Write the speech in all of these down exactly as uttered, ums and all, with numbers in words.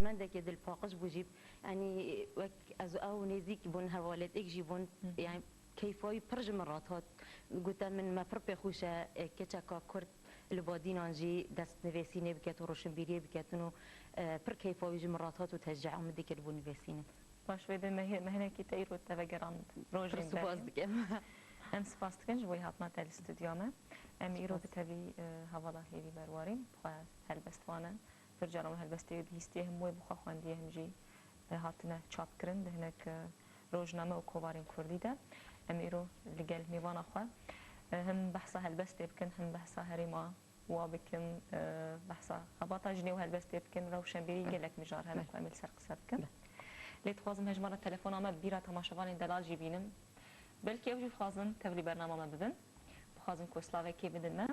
hunermendekê dilpaqij bû jî, yanî wek ez û ew nêzîk bûn, hevalêt êk jî bûn, Hı hı. yanî keyfa wî pir ji min re dihat. Gote min, me pir pê xweş e, e, keçeka Kurd li Badînan jî dest nivîsînê biket û roşinbîriyê biketin û, e, pir keyfa wî ji min re dihat û teşcîa min dikir bo nivîsînin. Baş, vê de me, me hinekî te îro te vegerand rojên Pir spas berê. dikim. Em spas dikin ji bo hatina te li stûdyoya me. Em îro Spas. bi tevî, e, hevala Hêvî Berwarî, bi xwe helbestvan e. Pir caran wê helbestê wê bihîstiye, him wê bi xwe xwendiye, him jî, e, hatine çapkirin di hinek, e, rojname û kovarên kurdî de. Em îro li gel mêvana xwe, e, him behsa helbestê bikin, him behsa herêma wa bikin, e, behsa xebata jinê û helbestê bikin. Rewşenbîrî gelek mijar hene Bele. ku em ê li ser qise bikin. Bele. Lê dixwazim hejmara telefona me bi bîra temaşevanên delal jî bînim. Belkî ew jî dixwazin tevlî bernama me bibin. Dixwazin ku slavekê bidin me.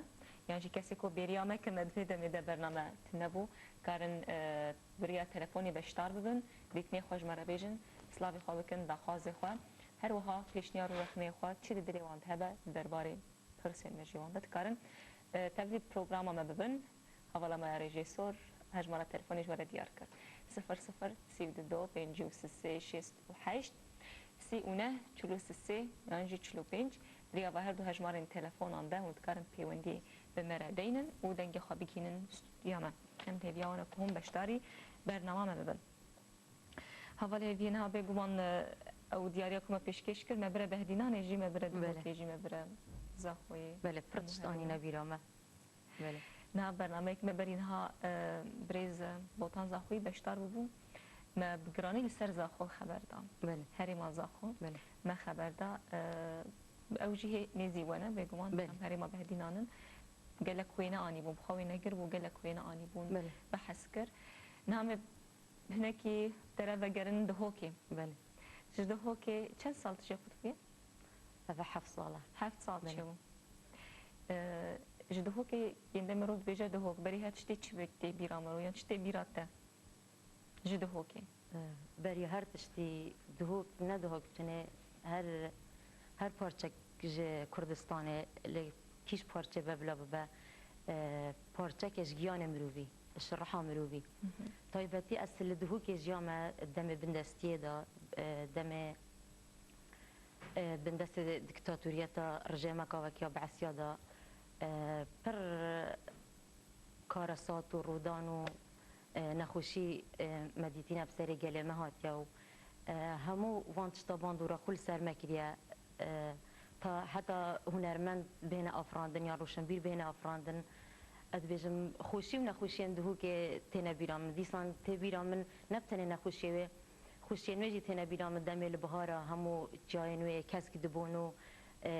Yan jî kesê ku bêriya me kirine di vê demê de bername tune bû, karin, e, bi riya telefonê beşdar bibin, dîtinê xwe ji me re bêjin, slavê xwe bikin, daxwazê xwe. Her wiha pêşniyar û rexneyê xwe çi di dilê wan de hebe, di derbarê pirsên me jî wan de dikarin, e, tevlî programa me bibin. Hevala me ya rêjêsor hejmara telefonê ji we re diyar kir. Sifir sifir sî û du pêncî û sisê şêst û heşt, sî û neh, çil û sisê yan jî çil û pênc. Riya ve her du hejmarên telefonan de hûn dikarin pêwendiyê bi me re deynin û dengê xwe bigihînin stûdyoya me. Em hêviya wan e ku hûn beşdarî bernama me bibin. Hevalê Hêviyê, niha bêguman, e, ew diyariya ku me pêşkêş kir, me bire Behdînanê jî, me bire Belê. Duhokê jî, me bire Zaxoyê. Belê, pir Hemû tişt herî anîne bîra me. Belê. Niha bernameyek me berî niha, e, birêz, e, Botan Zaxoyî beşdar bûbû. Me bi giranî li ser Zaxo xeber da. Belê. Herêma Zaxo. Belê. Me xeber da. E, ew jî hê nêzî we ne, bêguman Belê. em herêma Behdînan in. Gelek wêne anîbûn, bi xwe wênegir bû, gelek wêne anîbûn, Belê. behs kir. Niha me hinekî te re vegerin Duhokê. Belê. Ji Duhokê çend sal tu jê xwe dibî? Eve heft sal e. Heft sal Belê. çêbû. Ee, ji Duhokê yên de mirov dibêje Duhok, berî her tiştê çi tê bîra mirov, yan çi tê bîra te? Ji Duhokê. Ee, berî her tiştî Duhok, ne Duhok, tenê her, her parçek ji Kurdistanê, li kîj parçe be bila bibe, e, parçeke ji giyanê mirovî, ji riha mirovî. Hı hı. Taybetî ez li Duhokê jiya me demê bindestiyê de, e, demê, e, bindestê diktatoriyeta rejêmeka wekî ya Beesiya de, e, pir karesat û rûdan û, e, nexweşî, e, me dîtîne bi serê gelê me hatiye û, e, hemû van tişta bandora xwe li ser me kiriye. E, ta heta hunermend bihêne afirandin ya roşenbîr bihêne afirandin, ez dibêjim, xweşî û nexweşiyên Duhokê têne bîra min. Dîsan tê bîra min ne bi tenê nexweşiyê wê, xweşiyên wê jî têne bîra min. Demê li bihara hemû çiyayên wê kesk dibûn û, e,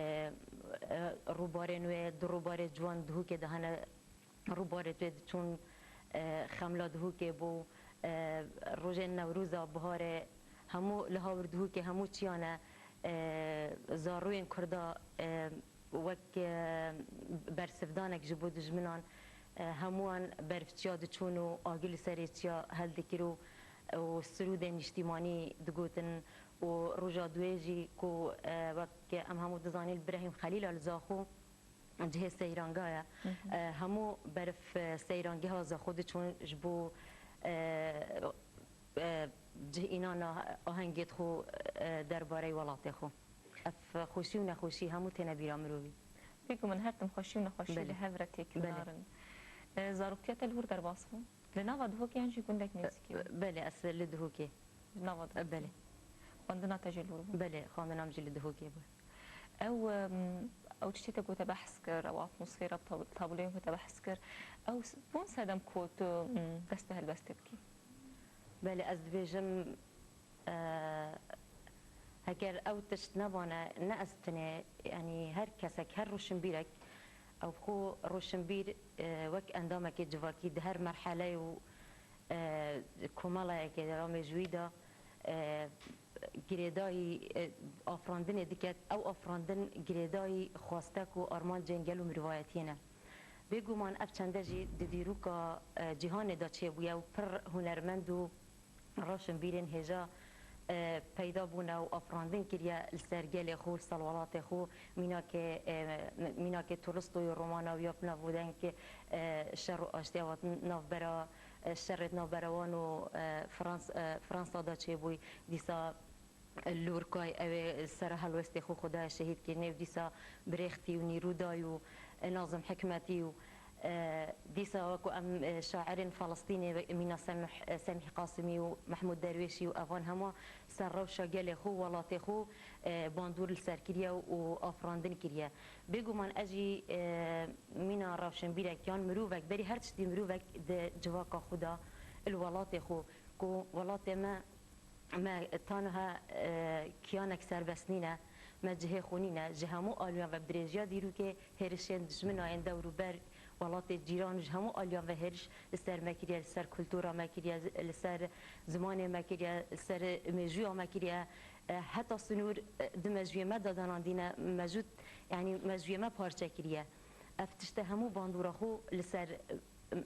e, rûbarên wê, du rûbarê ciwan Duhokê de hene. Rûbarê tu diçûn, e, xemla Duhokê bû, e, rojên Newroza, biharê hemû li hawir Duhokê hemû çiyane, e, zarûyên Kurda, e, wek, e, bersivdanek ji bo dijminan, e, hemû wan berf çiya diçûn û agir li serê çiya hildikir û, û sirûdên nîştîmanî digotin û roja duê jî ku, e, wek em hemû dizanîn Birehîm Xelîla li Zaxo, cihê seyranga ye. Hı hı. E, hemû berf, e, seyrangeha Zaxo diçûn ji bo, e, e, cih înana ahengê xwe, e, derbarey welatê xwe. Ev xweşî û nexweşî hemû têne bîra mirovî. Bêguman her tim xweşî û nexweşî Belê. li hev re têkildar Belê. in. E, zaroktiya te li wir derbas bû? Li nava Duhokê yan jî gundek nêzîkî bû? Belê, ez li Duhokê. Li nava Duhokê. Belê. Xwendina te jî li wir bû? Belê, xwendina min jî li Duhokê bû. Ew, em, ew tiştê te ku te behs kir, ew atmosfera bi tab-, tabloyên ku te behs kir, ew s-, bûn sedem ku tu, em, dest bi helbestê bikî? Belê, ez dibêjim, e, heger ew tişt nebane, ne ez tenê, yanî her kesek, her roşinbîrek, ew xwe roşinbîr, e, wek endamekê civakî di her merheleyê û, e, komelayekê de ya mêjûyî de, e, girêdayî, e, afirandinê diket, ew afirandin girêdayî xwestek û armancên gel û mirovayetiyê ne. Bêguman ev çende jî di dîroka, e, cîhanê de çêbûye û pir hunermend û roşinbîrên hêja, e, peyda bûne û afirandin kiriye li ser gelê xwe, li ser welatê xwe. Mînakê, e, mînakê Tolstoyê û romana wî ya bi navûdeng, e, Şer û Aştiya, navbera, e, şerê di navbera wan û, e, Frans-, e, Fransa de çêbûyî, dîsa Lûrkay, ew ê sera helwestê xwe, xwe daye şehîd kirinê û dîsa Brêxtî û Nîrûday û, e, Nazim Hikmetî û, e, dîsa wekû em, e, şairên Felistînê, wek Mîna Semih-, e, Semîh Qasimî û Mehmûd Derwêşî û evan hema ser rewşa gelê xwe û welatê xwe, e, bandor li ser kiriye û afirandin kiriye. Bêguman ez jî, e, mîna rewşenbîrek yan mirovek, berî her tiştî mirovek di civaka xwe de, li welatê xwe, ku welatê me, me tanha, e, kiyanek serbest nîne, me cihê xwe nîne, ji hemû aliyan ve bi dirêjiya dîrokê hêrişên dijmina yên dewrûber welatê cîran ji hemû aliyan ve hêriş li ser me kiriye, li ser kultura me kiriye, li ser zimanê me kiriye, li ser mêjûya me kiriye. E, heta sinûr, e, di mejûyê me de danandîne, mejût, yanî mejûyê me parçe kiriye. Ev tişte hemû bandora xwe li ser, e,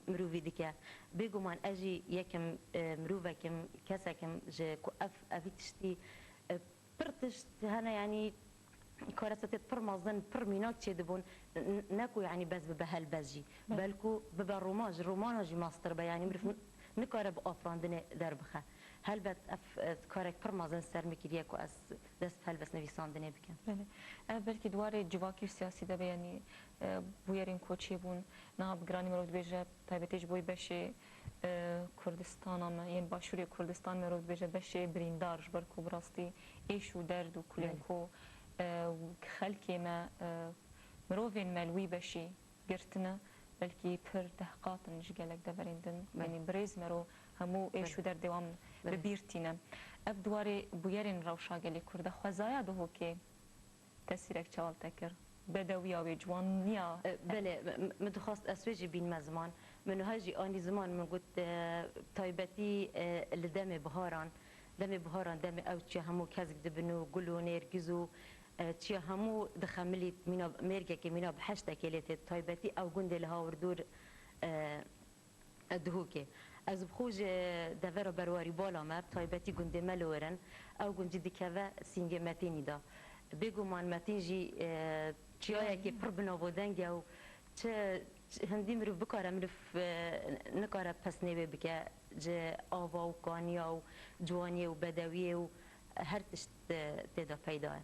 mirovî dike. Bêguman ez jî yekim, e, mirovekim, kesekim ji ku ev, evî tiştî, e, pir tişt hene, yanî karesatêt pir mezin, pir mînak çêdibûn, n-, n-, ne ku yanî bes bibe helbest jî, Belê. belku bibe roman, ji romana jî mestir be, yanî mirov Hı hı. n-, nikare bi afirandinê derbixe. Helbet ev, e, karek pir mezin ser min kiriye ku ez dest bi helbest nivîsandinê bikim. Belê. Ev belkî di warê civakî û siyasî de be, yanî, e, bûyerên ku çêbûn, niha bi giranî mirov dibêje, taybetî ji bo yê beşê, e, Kurdistana me, yên başûrê Kurdistan, mirov dibêje beşê birîndar, ji ber ku bi rastî êş û derd û kulên Belê. ku, e, xelkê me, e, mirovên me li wî beşî girtine, belkî pir dehqat in ji gelek deverên din. Belê. Yanî birêz mero hemû êş Belê. û derdê wan Belê. bi bîr tîne. Ev di warê bûyerên rewşa gelê Kurd de xwezaya Duhokê tesîrek çawa li te kir? Bedewiya wê, ciwaniya E, belê, m-, m-, min dixwast ez wê jî bînime ziman. Min wiha jî anî ziman, min got, e, taybetî, e, li demê biharan, demê biharan, demê ew çiya hemû kesk dibin û gul û nêrgiz û, e, çiya hemû dixemilît, mîna mêrgekê, mîna bi heştekê lê tê, taybetî ew gundê li hawirdûr, e, Duhokê. Ez bi xwe ji devera berwarî bala me, bi taybetî gundê me li wir in, ew gund jî dikeve sîngê Metînî de. Bêguman Metîn jî, e, çiyayekî Yanî. pir bi navodeng e û çi, çi hindî mirov bikare, mirov, e, nikare pesnê wê bike, ji ava û kaniya û ciwaniyê û bedewiyê û her tişt, e, tê de peyda ye.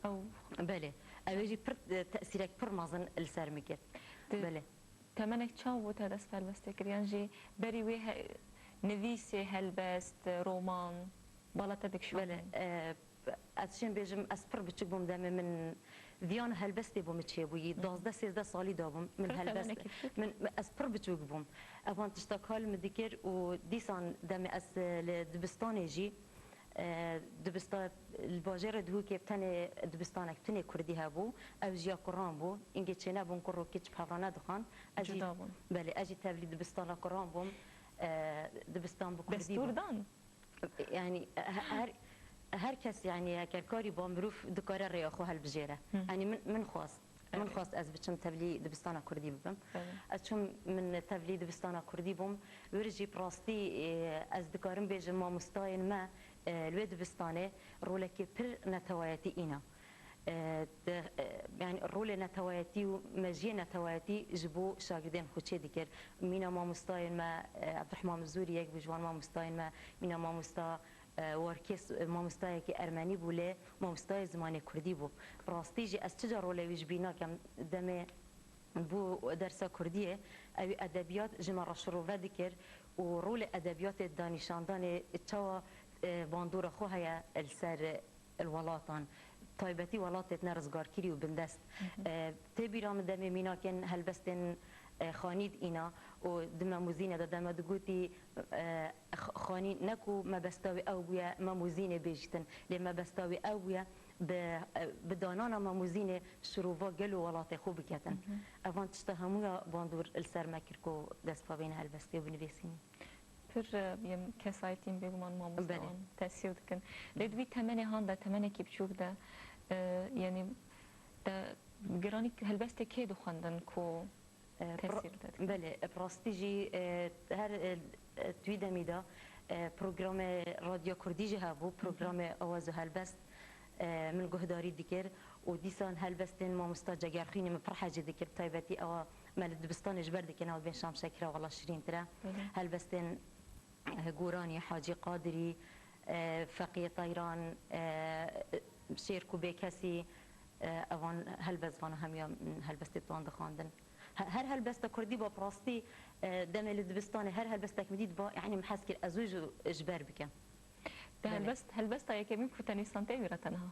Ew Belê. Ew ê jî pir, e, tesîrek pir mezin li ser min kir. Di Belê. temenek çawa bû te dest bi helbestê kir? Yan jî berî wê he-, nivîsê, helbest, roman, bala te dikişandin? Belê, e, ez çin bêjim, ez pir biçûk bûm demê min viyan helbestê bo min çêbûyî. Hı hı. Duwazdeh sêzdeh salî de bûm. Min Pir helbest, temenekî biçûk. min, ez pir biçûk bûm. Evan tişta kal min dikir û dîsan demê ez, e, li dibistanê jî, e, dibista-, li bajêrê Duhokê tenê dibistanek tunê kurdî hebû. Ew jî ya kuran bû. Îngê çênebûn, kur û kiç bi hev re nedixwand. Ez jî Cuda bûn. Belê, ez jî tevlî dibistana kuran bûm. E, dibistan bi kurdî bû. Destûr dan? Yanî, he-, her, her kes, yanî, heger karî ba mirov dikare rêya xwe hilbijêre. Hı. Yanî, min, min xwest. Min Evet. xwest ez biçim tevlî dibistana kurdî bibim. Evet. Ez çûm, min tevlî dibistana kurdî bûm. Wir jî bi rastî, e, ez dikarim bêjim mamostayên me, e, li wê dibistanê rolekê pir netewayetî îna. E, di, e, yanî rolê netewayetî û mejiyê netewayetî ji bo şagirdên xwe çê dikir. Mîna mamostayên me, e, Ebdurehman Mizûrî yek bû ji wan mamostayên me, mîna mamosta, e, Warkês, e, mamostayekî ermenî bû, lê mamostayê zimanê kurdî bû. Bi rastî jî ez çi ca rolê wî ji bîr nakem, demê bû dersa kurdiyê, ew ê edebiyat ji me re şirove dikir û rolê edebiyatê di danîşandanê çawa, e, bandora xwe heye li ser, e, li welatan, taybetî welatê tine rizgarkirî û bindest. Hı hı. E, tê bîra min demê mînakên helbestên, e, Xanî dîna û di Memûzînê de dema digotî, e, X-, Xanî ne ku mebesta wî ew bûye Memûzînê bêjîtin, lê mebesta wî ew bûye bi, e, bi danana Memûzînê şirova gel û welatê xwe biketin. Hı hı. Evan tişta hemûya bandor li ser me kir ku dest pê bêne helbestê û binivîsînî. Pir, e, yê kesayetî yên bêguman mamoste Belê. wan tesîr dikin. Lê di vî temenê han de, temenekî biçûk de, e, yanî te giranî helbestê kê dixwendin ku E, pro-, tesîr te dikin? Belê, e, bi rastî jî, e, her, e, e, di wî demî de, e, programê Radyo Kurdî jî hebû, Hı hı. programê Awaz û Helbest, e, min guhdarî dikir û dîsan helbestên mamosta Cegerxwînî min pir hecî dikir, bi taybetî ewa me li dibistanê ji ber dikin, ew bên Şam Şekira wela şirîntir e. Belê. Helbestên Goranî, Hacî Qadirî, e, Feqiyê Teyran, e, Şêrko Bêkesî, e, evan helbest vana hemiya min helbestê wan dixwandin. He-, her helbesta kurdî ba bi rastî, e, demê li dibistanê her helbestek min dît ba, yanî min hez kir ez wê ji, ji ber bikim. Di Belê. helbest, helbesta yekemîn ku te nîsand tê wî re te niha?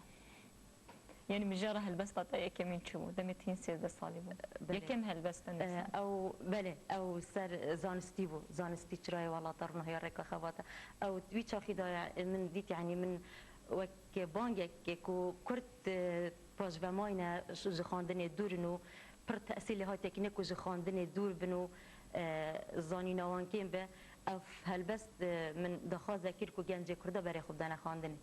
Yanî mijara helbesta te yekemîn çi bû? Demê te hîn sêzdeh salî bû. Belê. Yekem helbest te Ee, nivîsand. Ew, belê, ew ser zanistî bû. Zanistî çirayê welata, rûnahîya rêka xebata. Ew wî çaxî de ya, min dît, yanî min wek bangek ku Kurd, e, paşvemayne ji, ji xwendinê dûr in û pir tesîlê hatiyekî ne ku ji xwendinê dûr bin û, e, zanîna wan kêm be. Ev helbest, e, min daxwaze kir ku gencê Kurda berê xwe bidene xwendinê.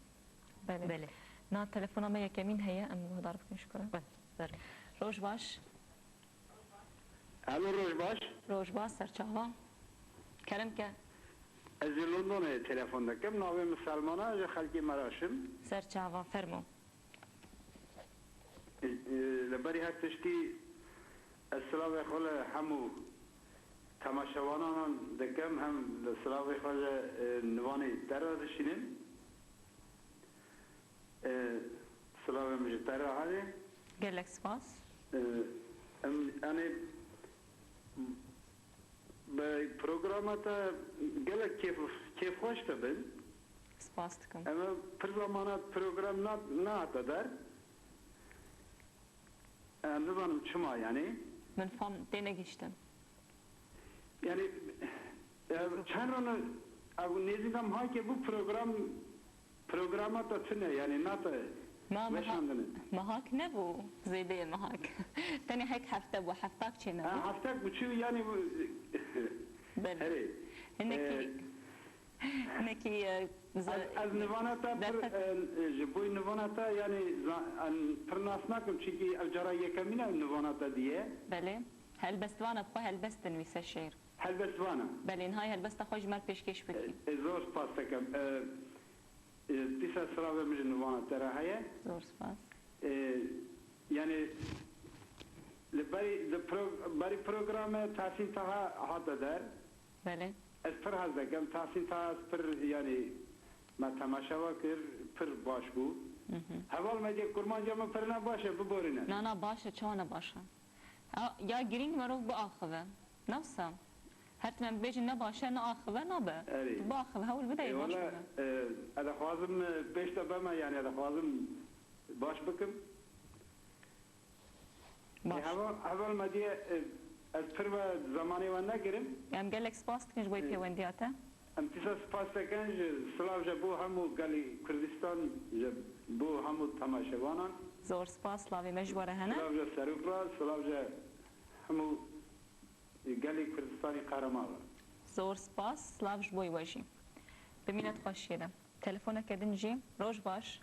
Belê. Belê. Na telefona me yekemîn heye, em guhdar bikin ji ku re. Belê, ser. Roj baş. Alo, roj baş. Roj baş, serçava. Kerem ke. Ez ji Londonê telefon dikim. Navê min Selman e, ji xelkê Meraş im. Serçava, fermo. E, e, li berî her tiştî ez silavê xwe li hemû temaşevanan dikim, hem li silavê xwe ji, e, nivanê te re dişînim. E, silavê min ji te re hene. Gelek spas. E, em, em ê bi programa te gelek kêf, kêfxweş dibin. Spas dikim. Em ê pir zamana program na-, nehate der. Em nizanim çima, yanî. Min fam tê negihiştin. Yanî, e, çend rûne, ev nêzîka mehakê bû program, programa te tune, yanî nate Ma meha-, weşandine. Mehak nebû, zêdeyê mehak. Tenê hek hefte bû, heftak çê nebû. Ha, heftak bû, çi, yanî, Belê. Herê. Hinekî, E, hinekî, e, Ez, ez nivana te pir, derfet- e, ji bo nivana te, yanî, za-, em pir nas nakim, çunkî ev cara yekemîn e nivana te diye. Belê. Helbestvana bi xwe helbest dinivîse şêr. Helbestvana. Belê, niha helbesta xwe ji me re pêşkêş bikî. E, e, zor spas dikim. E, e, dîsa silavê min ji nivana te re heye. Zor spas. E, yanî, li berî, li pro-, berî programe Tahsîn Taha hate der. Belê. Ez pir hez dikim, Tahsîn Taha ez pir, yanî, me temaşe we kir, pir baş bû. Mhm. Heval Medya Kurmanca min pir ne baş e, biborîne. Na, na, baş e, çawa ne baş e? Ha, ya girîng merov biaxive. Ne wisa? Her tim em dibêjin ne baş e, ne axive, nabe. Erê. Tu biaxive, hewl bide, ê, baş wele, bibe. E, ez dixwazim, e, pêş de beme, yanî ez dixwazim baş bikim. Baş. Ê, heval, heval Medya, e, ez pir ve zemanê we negirim. Em gelek spas dikin ji bo, e, pêwendiya te. Em dîsa spas dikin ji, silav ji bo hemû gelê Kurdistan, ji bo hemû temaşevanan. Zor spas, silavê me ji we re hene. Silav ji Serok re, silav ji hemû gelê Kurdistanê qehreman re. Zor spas, silav ji bo we jî. Bimîne di xweşiyê de. Telefoneke din jî, roj baş.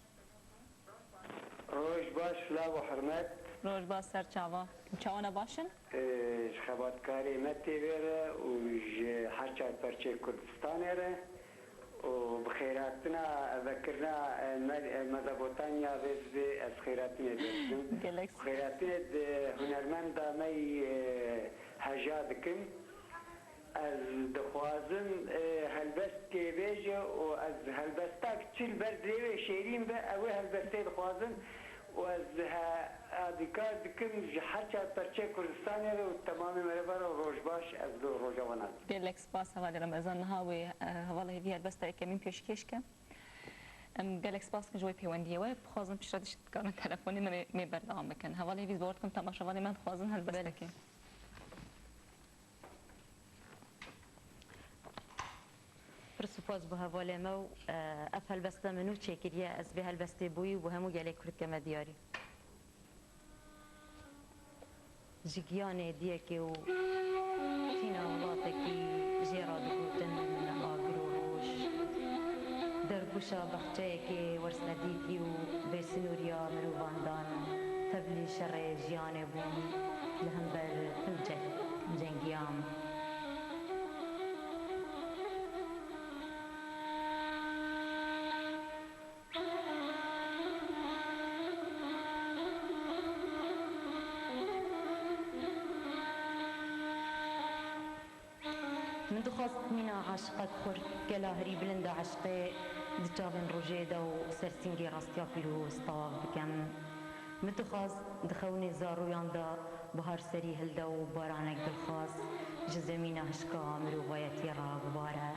Roj baş, silav û hurmet. Roj baş, ser çava. Çawa ne baş in? Ee, ji xebatkarê me tê vê re û ji her çar perçeyê Kurdistanê re û bi xêrhatina vekirina, e, me, e, Mezopotamya vê zivê ez xêrhatinê dest dikim. Gelek Xêrhatinê di hunermenda me yî, e, heja dikim. Ez dixwazim, e, helbestkê bêje û ez helbestak çi li ber dilê wê şêrîn be, ew ê helbestê dixwazim û ez he-, alîkar dikim ji her çar perçeyê Kurdistanê re û temamê merêva re roj baş, ez bi roja we nakim. Gelek spas hevalê Remezan, niha wê, e, hevala hêvî helbesta yekemîn pêşkêş ke. Em gelek spas dikin ji wê pêwendiyê we. Bixwazin piştre dişt dikarin telefonê me mê, mê berdewam bikin. Hevalê hêvî, ez bawer dikim temaşevanê me dixwazin helbestekê. Belê. Pir spas bo hevalê me û, e, ev helbesta min nû çêkiriye, ez vê helbestê bo wî û bo hemû gelê Kurd keme diyarî. Ji giyanê diyekê û tîna welatekî jê re digotin agir û roj. Dergûşa baxçeyekê wersedîtî û bêsinûriya mirovan dan, tevlî şerê jiyanê bûn, li hember tim ce-, cengiyam. Min dixwest Xwest mîna eşiqek xurt, gela herî bilind a eşiqê di çavên rojê de û ser sîngê rastiya pîroz tawaf bikem. Min dixwest di xewnê zarûyan de bihar serî hilde û baranek dilxwaz ji zemîna hişka mirovayetiyê re bibare.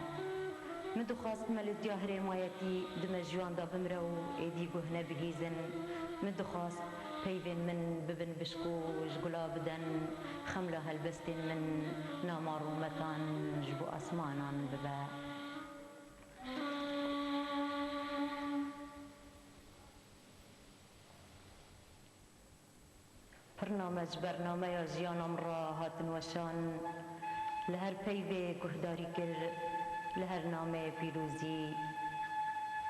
Min dixwest melodiya herêmayetî di mejûyan de bimire û êdî guh nebihîzin. Min dixwest peyvên min bibin bişk û ji gula biden, xemla helbestên min nama rûmetan ji bo esmanan bibe. Pir name ji bernameya jiyana min re hatin weşan, li her peyvê guhdarî kir, li her nameyê pîrozî.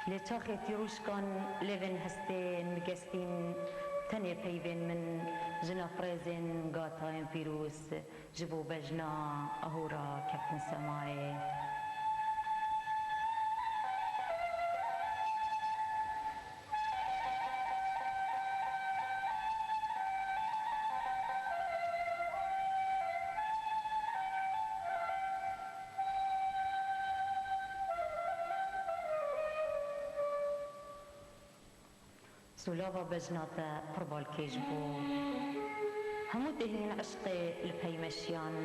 Lê çaxê tîrûşkan lêvên hestên min gestîn, tenê peyvên min ji nav rêzên gatayên pîroz ji bo bejna ahûra keftin semayê. Sûlava bejna te pir balkêş bû. Hemû têhên eşqê li pey me şiyan.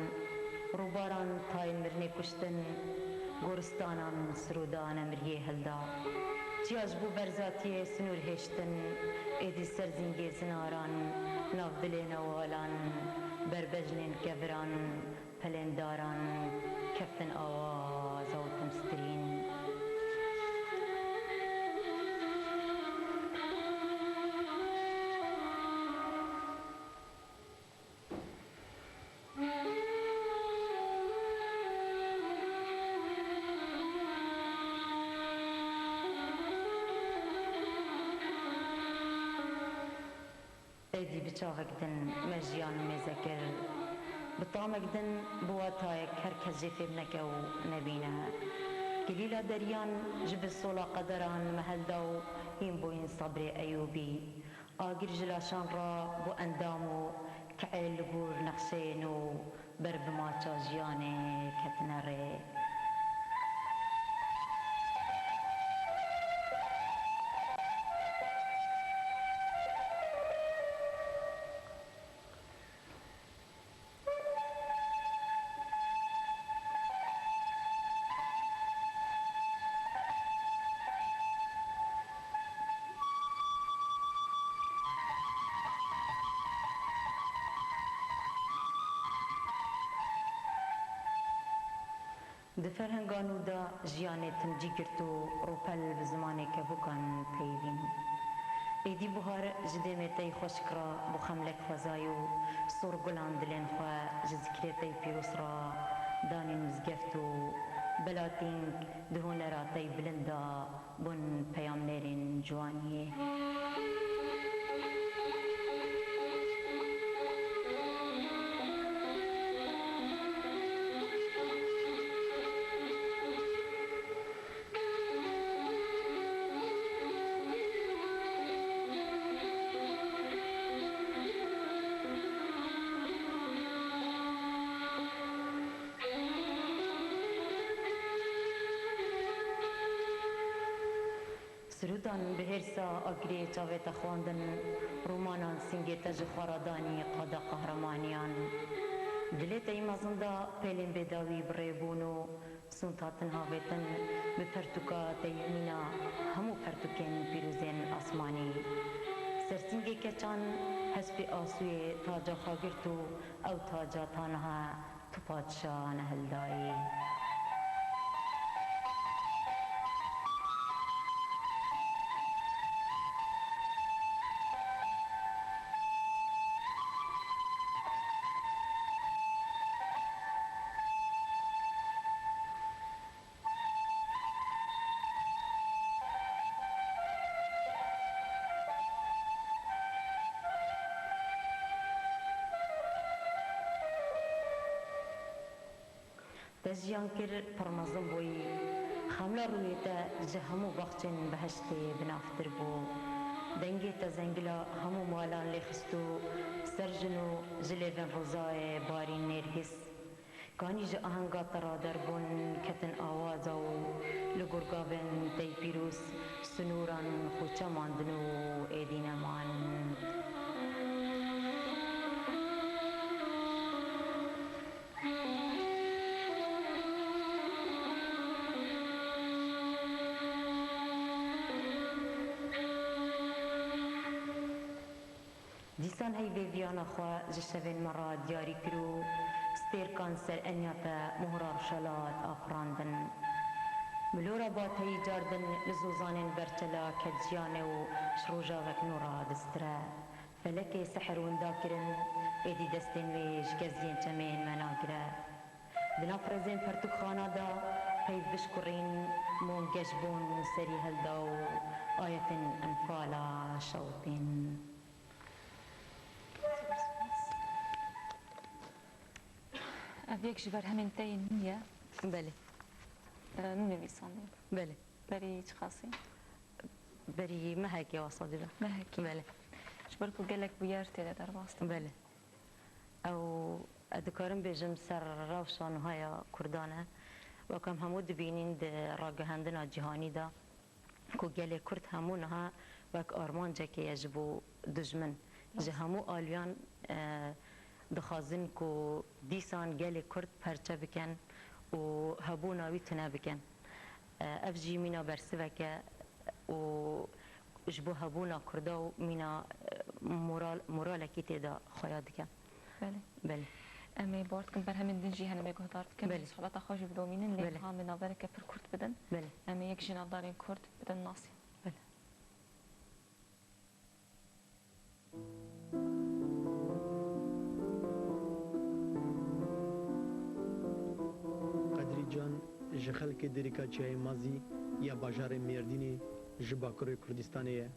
Rûbaran tayên mirinê kuştin, goristanan sirûda nemiriyê hilda. Çiya ji bo berzatiyê sinûr hêştin, êdî ser zîngê zinaran, nav dilê newalan, ber bejnên keviran, pelên daran keftin awaza û tim stirîn. Êdî bi çavek din me jiyan mêze kir. Bi tamek din, bi watayek her kes jê fêm neke û nebîne. Kilîla deriyan ji bin sola qederan me helda û hîn bûyîn sebrê Eyûbî. Agir ji laşan re bû endam û ki'ê li gor nexşeyên û ber bi maça jiyanê ketine rê. Di ferhenga nû de jiyanê tim cî girt û rûpel bi zimanê kevûkan peyivîn. Êdî buhar ji dêmê tey xweşik re bû xemlek xwezayî û sor gulan dilên xwe ji zikrê tey pîroz re danîn mizgeft û belatîng di hunera tey bilind de bûn peyamnêrên ciwaniyê. Sirûdan bi hêrsa agirê çavê te xwendin, rûmanan singê te ji xwe re danî qada qehremaniyan. Dilê te yî mezin da pêlên bêdawî bi rê bûn û sûnd hatin havêtin, bi pertûka te yî mîna hemû pertûkên pîrozên asmanî. Sersîngê keçan hespê asûyê taca xwe girt û ew taca ta niha tu padşa nehildayî. Te jiyan kir pir mezin bûyî. Xemla rûyê te ji hemû baxçên behiştê binavtir bû. Dengê te zengila hemû malan lêxist û ser jin û ji lêvên rozayê barîn nêrgîs. Kanî ji ahenga te raderbûn ketin awaza û li gor gavên te yî pîroz, sinûran xwe çemandin û êdî neman. Dîsan heyvê viyana xwe ji şevên me re diyarî kir û stêrkan ser enya te mohra rojhilat afirandin. Milora bateyî cardin li zozanên berçela ket jiyane û ji rojavek nû re distire. Felekê sihir winda kirin, êdî destên wê ji keziyên çemên me nagire. Di nav rezên pertûkxana de peyv bişkurîn, mûn geş bûn serî hilda û ayetên enfala şewitîn. Ev yek ji berhemên te yên nû ye? Belê. E, nû nivîsandiye? Belê. Berî çiqasî? Berî mehekê wasa dûre. Mehekê. Belê. Ji ber ku gelek bûyer tê de derbas dibin. Belê. Ew, ez dikarim bêjim ser rewşa nuha ya Kurdan e. Wek em hemû dibînîn di ragihandina cîhanî de ku gelê Kurd hemû niha wek armancekê ye ji bo dijmin. Ji Rast. Hemû aliyan, e, dixwazin ku dîsan gelê Kurd perçe bikin û hebûna wî tune bikin. E, ev jî mîna bersivek e û ji bo hebûna Kurda û mîna, e, moral, moralekî tê de xweya dike. Belê. Belê. Em ê bawer dikim berhemên din jî hene me guhdar dikin. Belê. Em ê sohbeta xwe jî bidomînin, lê Belê. Niha em ê navbereke pir kurt bidin. Belê. Em ê yek ji navdarên Kurd bidin nasî. Belê. Qedrî Can ji xelkê Dêrika Çiyayê Mazî ya bajarê Mêrdînê ji Bakurê Kurdistanê ye.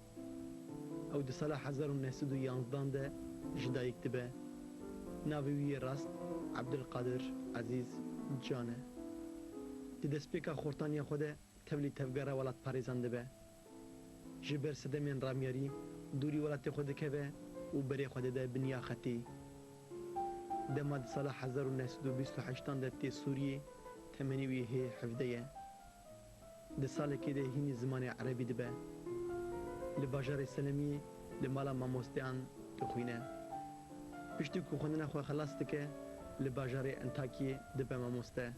Ew di sala hezar û neh sed û yanzdan de ji dayik dibe. Navê wî yê rast Ebdulqadir Ezîz Can e. Di destpêka xortaniya xwe de tevlî tevgera welatparêzan dibe. Ji ber sedemên ramyarî dûrî welatê xwe dikeve û berê xwe dide bin ya xetê. Dema di sala hezar û neh sed û bîst û heştan de tê Sûriyê, temenê wî hê hevdeh ye. Di salekê de hînî zimanê erebî dibe. Li bajarê Selemiyê li mala mamosteyan dixwîne. Piştî ku xwendina xwe xelas dike, li bajarê Entakiyê dibe mamoste.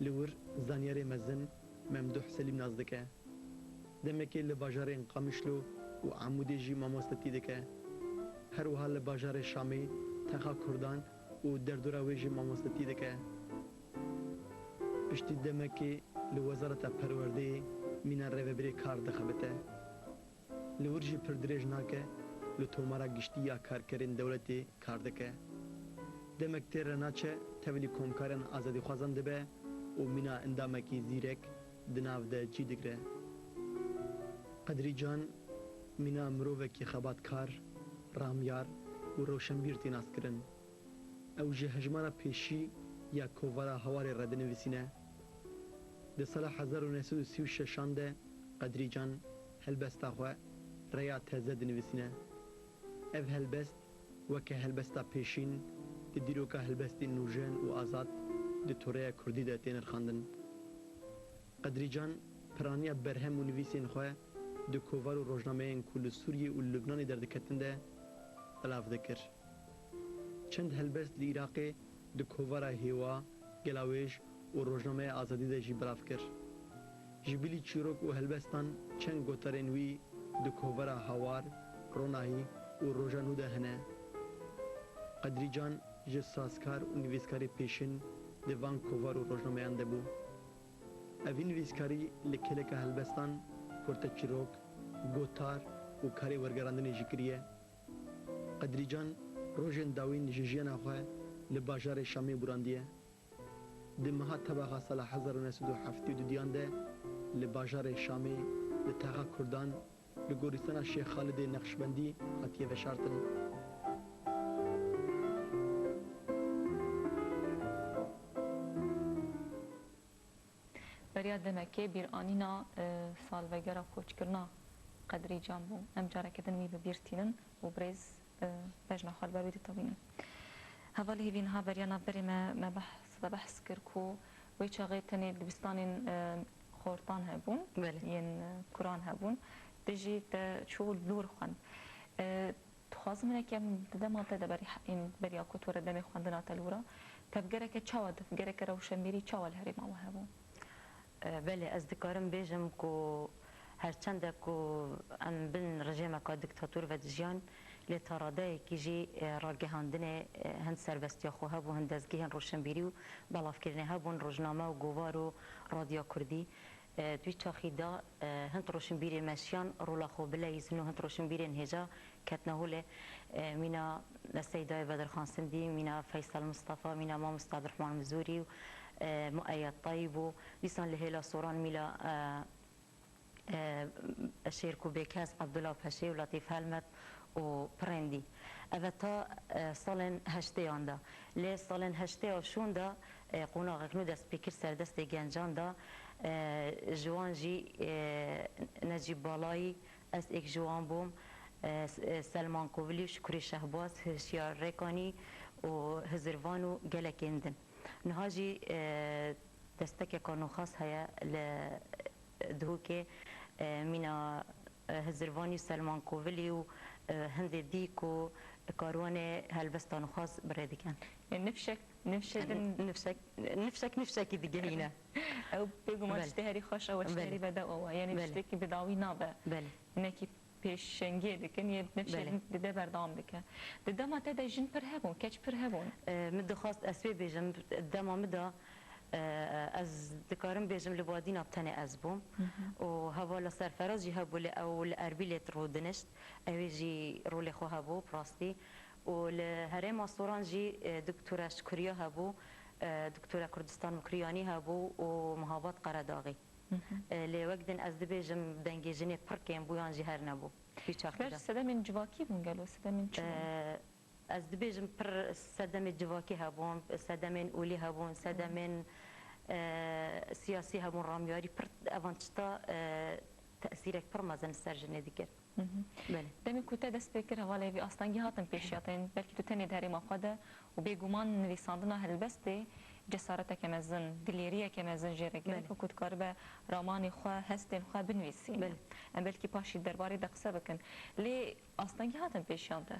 Li wir zanyarê mezin Memduh Selîm nas dike. Demekê li bajarên Qamişlo û Amûdê jî mamostetî dike. Her wiha li bajarê Şamê, texa Kurdan û derdora wê jî mamostetî dike. Piştî demekê li Wezareta Perwerdeyê mîna rêvebirê kar dixebite. Li wir jî pir dirêj nake, li tomara giştî ya karkerên dewletê kar dike. Demek tê re naçe, tevlî komkarên azadîxwazan dibe û mîna endamekî zîrek di nav de cî digire. Qedrî Can mîna mirovekî xebatkar, ramyar û rewşenbîr tê naskirin. Ew ji hejmara pêşî ya Kovara Hawarê re dinivîsîne. Di sala hezar û neh sed û sî û şeşan de Qedrî Can helbesta xwe Reya Teze dinivîsîne. Ev helbest weke helbesta pêşîn di dîroka helbestên nûjen û azad di toreya kurdî de tê nirxandin. Qedrî Can piraniya berhem û nivîsên xwe di kovar û rojnameyên ku li Sûriyê û Lubnanê derdiketin de belav dikir. Çend helbest li Iraqê di kovara Hêwa, Gelawêj û Rojnameya Azadî de jî belav kir. Ji bilî çîrok û helbestan çend gotarên wî di kovara Hawar, Ronahî û Roja Nû de hene. Qedrî Can ji sazkar û nivîskarê pêşin di van kovar û rojnameyan de bû. Evî nivîskarî li kêleka helbestan, kurteçîrok, gotar û karê wergerandinê jî kiriye. Qedrî Can rojên dawîn ji jiyana xwe li bajarê Şamê bûrandiye. Di meha Tebaxa sala hezar û neh sed û heftê û duyan de li bajarê Şamê li texa Kurdan li gorîstana Şêx Xalidê Neqşbendî hatiye veşartin. Beriya demekê bîranîna, e, salvegera koçkirina Qedrî Can bû. Em careke din wî bi bîr tînin û birêz, e, bejna xwe li ber wî ditewînin. Hevalê hêvî, niha beriya navberê me, me behs te behs kir ku wê çaxê tenê dibistanên, e, xortan hebûn, Belê. yên, e, kuran hebûn. Tu jî te çû li dûr xwend. E, dixwazim hinek em di dema te de berî, yên beriya ku tu were demê xwendina te li wir a, tevgereke çawa, tevgereke rewşenbîrî çawa li herêma we hebû? E, belê, ez dikarim bêjim ku her çende ku em bin rejêmeka diktatûr ve dijiyan, lê ta radeyekî jî, e, ragihandinê, e, hin serbestiya xwe hebû, hin dezgehên roşenbîrî û belavkirinê hebûn, rojname û govar û radya kurdî. E, di wî çaxî de, e, hin rojinbîrên meşiyan rola xwe bileyîzin û hin rojinbîrên hêja ketine holê. E, mîna Seydayê Bedirxan Sindî, mîna Feysel Mistefa, mîna Mamosta Abdurrahman Mizûrî û, e, Mueyyed Tayîb û dîsan li hêla soran mîla, e, e, Şêrko Bêkes, Abdullah Peşê û Latîf Helmet û pirên dî. Ev e ta, e, salên heştêyan de. Lê salên heştê û şûn de, e, qonaxek nû dest pê kir ser destê gencan de, e, ji wan jî, e, Necîb Balayî, ez êk ji wan bûm, e, S-, e, Selman Kovilî û Şukurê Şehbaz, Hişyar Rêkanî û Hizirvan û gelekên din. Niha jî, e, destekeke nûxas heye li Duhokê, e, mîna, e, Hizirvanî û Selman Kovilî û, e, hindê dî ku karwanê helbesta nûxas bi rê dikin. Ê, nifşek, nifşek din. Nifşek, nifşek, nifşekî digehîne. Ew bêguman Belê. tiştê herî xweş e, we tiştê Belê. herî bedew e, yanî Belê. tiştekî bi dawî nabe. Belê. Hinekî pêşengiyê dikin, yê nifşê Belê. din dide berdewam dike. Di dema te de jin pir hebûn, keç pir hebûn. E, min dixwast ez wê bêjim, dema min de, e, ez dikarim bêjim li Badîna bi tenê ez bûm. Hı hı. Û hevala Serferaz jî hebû, lê ew li Erbîlê rûdinişt. Ew ê jî rolê xwe hebû, bi rastî. Û li herêma Soran jî, e, Doktora Şukuriya hebû, e, Doktora Kurdistan Mukriyanî hebû û Mihabat Qeredaxî. Hı hı. E, lê wek din ez dibêjim dengê jinê pir kêm bû yan jî her nebû. Wî çaxî Ber de. sedemên civakî bûn gelo, sedemên çi bûn? E, ez dibêjim pir sedemê civakî hebûn, sedemên olî hebûn, Hı. sedemên, e, siyasî hebûn, ramyarî pir evan tişta, e, tesîrek pir mezin li ser jinê dikir. Hı hı. Belê. Demê ku te dest pê kir hevalê vî astengî hatin pêşiya te, yên belkî tu tenê di herêma xwe de û bêguman nivîsandina helbestê cesareteke mezin, dilêriyeke mezin jê re gerek Belê. ku dikaribe ramanê xwe, hestên xwe binivîsîne. Belê. Em belkî paşî derbarê de qise bikin. Lê astengî hatin pêşiyan te?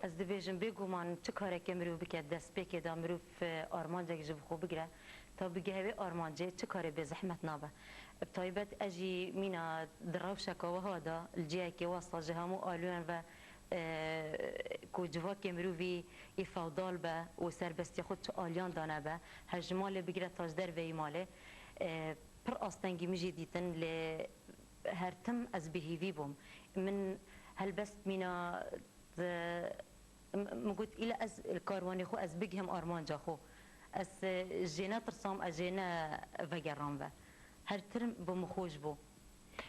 Ez dibêjim, bêguman çi kareke mirov bike, destpêkê de mirov, e, armancek ji bi xwe bigire, ta bigehe wê armancê, çi karê bê zehmet nabe. Bi taybet ez jî mîna di rewşeke wiha de, li cihekê wesa ji hemû aliyan ve, e, ku civakê mirovî yê fewdal be û serbestiya xwe çi aliyan de nebe, her ji malê bigire ta ji derveyî malê, e, pir astengî min jî dîtin, lê her tim ez bêhîvî bûm. Min helbest mîna Di, m-, min got, îla ez li karwanê xwe ez bigihim armanca xwe. Ez, e, jê netirsam, ez jê ne vegeram ve. Her tim bi min xweş bû.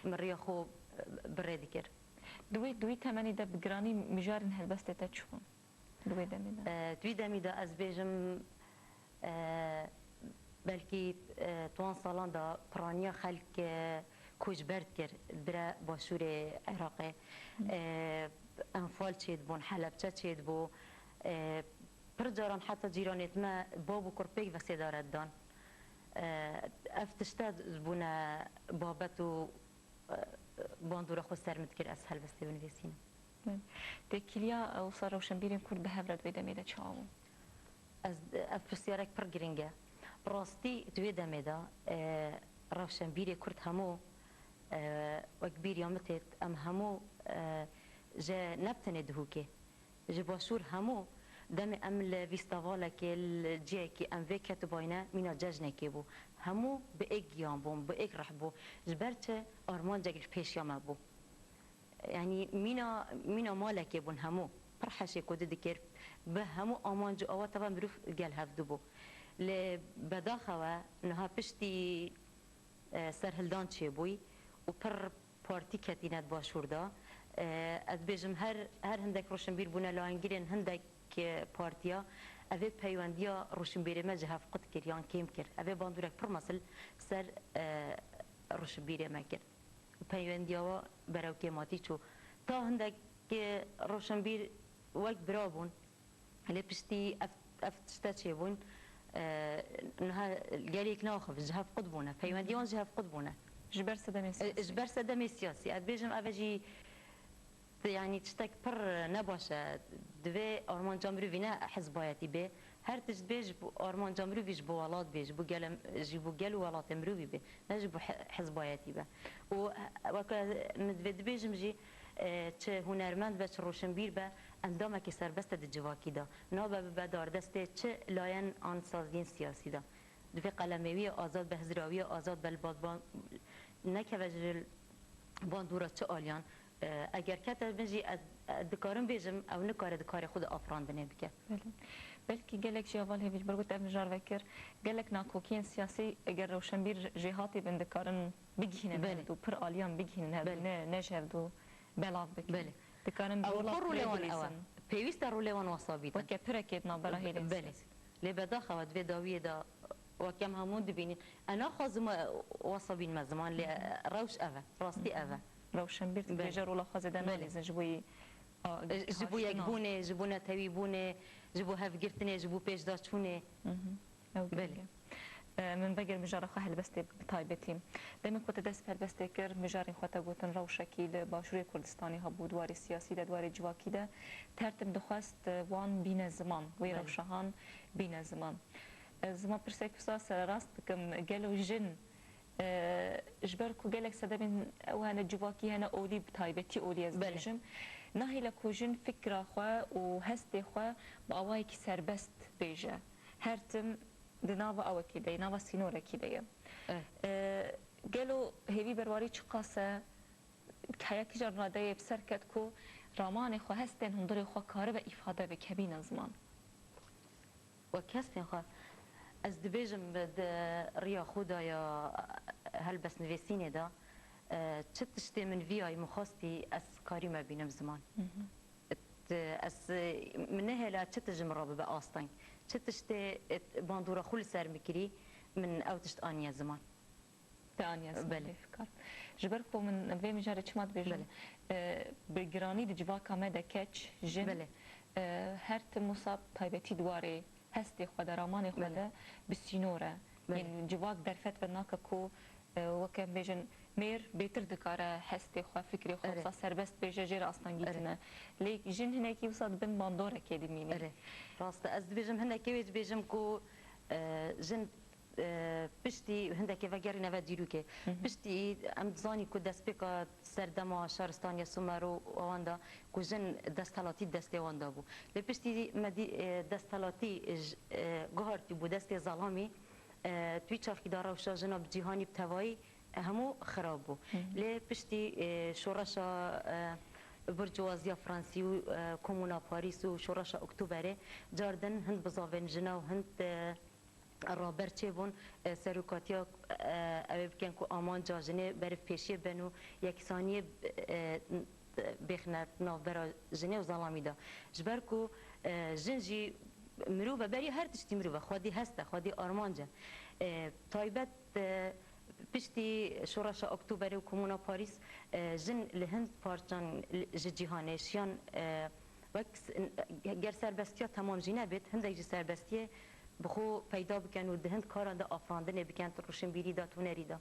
Min riya xwe, e, bi rê dikir. Di wê, di wî temenî de bi giranî mijarên helbestê te çi bûn? Di wê demê de? E, di wî demî de ez bêjim, e, belkî, e, di wan salan de piraniya xelk, e, koçber dikir, dire başûrê Iraqê. Hı. E, enfal çêdibûn, Helebçe çêdibû. E, pir caran heta cîranêt me bab û kur pêk ve sêdare didan. E, ev tişte bûne babet û, e, bandora xwe ser min dikir ez helbestê binivîsînim. Têkiliya, e, wisa rewşenbîrên Kurd bi hev re di wê demê de çawa bû? Ez, ev pirsyarek pir giring e. Bi rastî di wê demê de, e, rewşenbîrê Kurd hemû, e, wek bîriya min têt, em hemû, e, ji ne bi tenê Duhokê, ji Başûr hemû demê em li fîstevalekê, li cihekî em vê ketibayne mîna cejnekê bû. Hemû bi êk giyan bûn, bi êk rih bû. Ji ber çi? Armancek li pêşiya me bû. Yanî mîna, mîna malekê bûn hemû. Pir heşê ku didikir, bi hemû amanc û awata ve mirov gel hev dibû. Lê bedaxewe niha piştî, e, serhildan çêbûyî û pir partî ketîne di başûr de. E, ez dibêjim her, her hindek rûşinbîr bûne layengirên hindek, e, partiya. Ev ê peywendiya rûşinbîrê me ji hev qut kir yan kêm kir. Ev ê bandorek pir mezin ser, e, rûşinbîrê me kir. Peywendiya we berew kêmatî çû. Ta hindek, e, rewşenbîr wek bira bûn. Lê piştî ev, ev tişte çêbûn, E, niha gelek naxivin, ji hev qut bûne. Peywendiyê wan ji hev qut bûne. Ji ber sedemê E, siyasî. Ji ber sedemê siyasî. Ez bêjim, ev jî, yanî, tiştek pir nebaş e. Divê armanca mirovî ne hizbayetî bê. Her tişt bê ji bo armanca mirovî, ji bo welat bê, ji bo gele, ji bo gel û welatê mirovî bê. Ne ji bo hi-, hizbayetî be. Û weke min divê dibêjim jî, e, çi hunermend be, çi roşinbîr be, endamekî serbest e di civakî de. Nabe bibe dardestê çi layen an saziyên siyasî de. Divê qelemê wî azad be, hizra wî azad be, li badban nekeve ji bandora çi aliyan. E, eger kete bin jî, ez, ez dikarim bêjim, ew nikare di karê xwe de afirandinê bike. Belê. Belkî gelek jî heval hêvî ji ber ku te ev mijar vekir, gelek nakokiyên siyasî eger rewşenbîr jêhatî bin, dikarin bigihînin Belê. hevdû, pir aliyan bigihînin hevdû, Belê. ne, ne ji hevdû belav bikin. Belê. Dikarin Ew rola xwe rolê wan ew e. bigihînin. Pêwîst e rolê wan wesa bîtin. Weke pirekê di navbera hêlên Belê. siyasî. Lê bedaxewa di vê dawiyê de weke em hemû dibînin. Ez naxwazim wesa bînime ziman, lê rewş ev e, rastî ev e. Rewşenbîr Belê. dibêje rola xwe zêde Belê. nalîzin ji bo yî, a, Ji bo haştina. yekbûnê, ji bo netewîbûnê, ji bo hevgirtinê, ji bo pêşdaçûnê. Mhm. Ew Belê. girîng e. E, min veger mijara xwe helbestê bi taybetî. Demê ku te dest bi helbestê kir, mijarên xwe te gotin rewşekî li Başûrê Kurdistanê hebû, di warê siyasî de, di warê civakî de. Tertim dixwest, e, wan bîne ziman, wê Belê. rewşa han bîne ziman. Ez ziman pirsek wisa sererast bikim, gelo jin, e, ji ber ku gelek sedemên ew hene civakî, hene olî, bi taybetî olî ez Belê. dibêjim, nahêle ku jin fikra xwe û hestê xwe bi awayekî serbest bêje. Her tim di nava awekî de ye, nava sînorekî de ye. Evet. E, gelo hêvî berwarî çiqas e, heye kîjan radeyê bi ser ket ku ramanê xwe, hestên hundirê xwe karibe îfade bike, bîne ziman? Wek hestên xwe, ez dibêjim, di riya xwe de ya helbestnivîsînê de, e, çi tiştê min viyayî, min xwestî, ez karîme bînim ziman. Mhm. T-, ez, min nehêle çi tişt ji min re bibe asteng. Çi tiştê, e, bandora xwe li ser min kirî, min ew tişt aniye ziman. Te aniye ziman Belê. pêfikar. Ji ber ku min vê mijarê çima dibêjim, Belê. e, bi giranî di civaka me de keç, jin, Belê. e, her tim wisa taybetî di warê hestê xwe de, ramanê xwe Belê. de bi sînor e. Belê. Yên civak derfet ve nake ku, e, weke em bêjin, mêr bêtir dikare hestê xwe, fikrê xwe Erê. wisa serbest bêje, jê re astengî Erê. tune. Lê jin hinekî wisa di bin bandorekê dimîne. Erê. Rast e. Ez dibêjim, hinekê wê dibêjim ku, e, jin, e, piştî hindekê vegerîne ve dîrokê. Hı hı. Piştî em dizanî ku destpêka serdema şaristaniya Sumer û wan de ku jin desthilatî destê wan de bû. Lê piştî me dî, e, desthilatî j-, e, guhartî bû destê zelamî, e, di wî çaxî de rewşa jina bi cîhanî bi tevayî, e, hemû xirab bû. Hı hı. Lê piştî, e, şoreşa, e, burjuwaziya Fransî û, e, Komûna Parîs û şoreşa Oktoberê car din hind bizavên jina û hind, e, raber çêbûn, e, serokatiya, e, ew ê bikin ku amanca jinê beriv pêşiyê bin û yeksaniyê, e, bêxine navbera jinê û zelamî de. Ji ber ku, e, jin jî mirov e, berî her tiştî mirov e, xwedî hest e, xwedî armanc e. E, taybet, e, piştî şoreşa Oktoberê û Komûna Parîs, e, jin li hin parçan li, ji cîhanê şiyan, e, wek s-, ger serbestiya temam jî nebêt, hindek ji serbestiyê bi xwe peyda bikin û di hin karan de afirandinê bikin, di rûşinbîrî de, di hunerî de.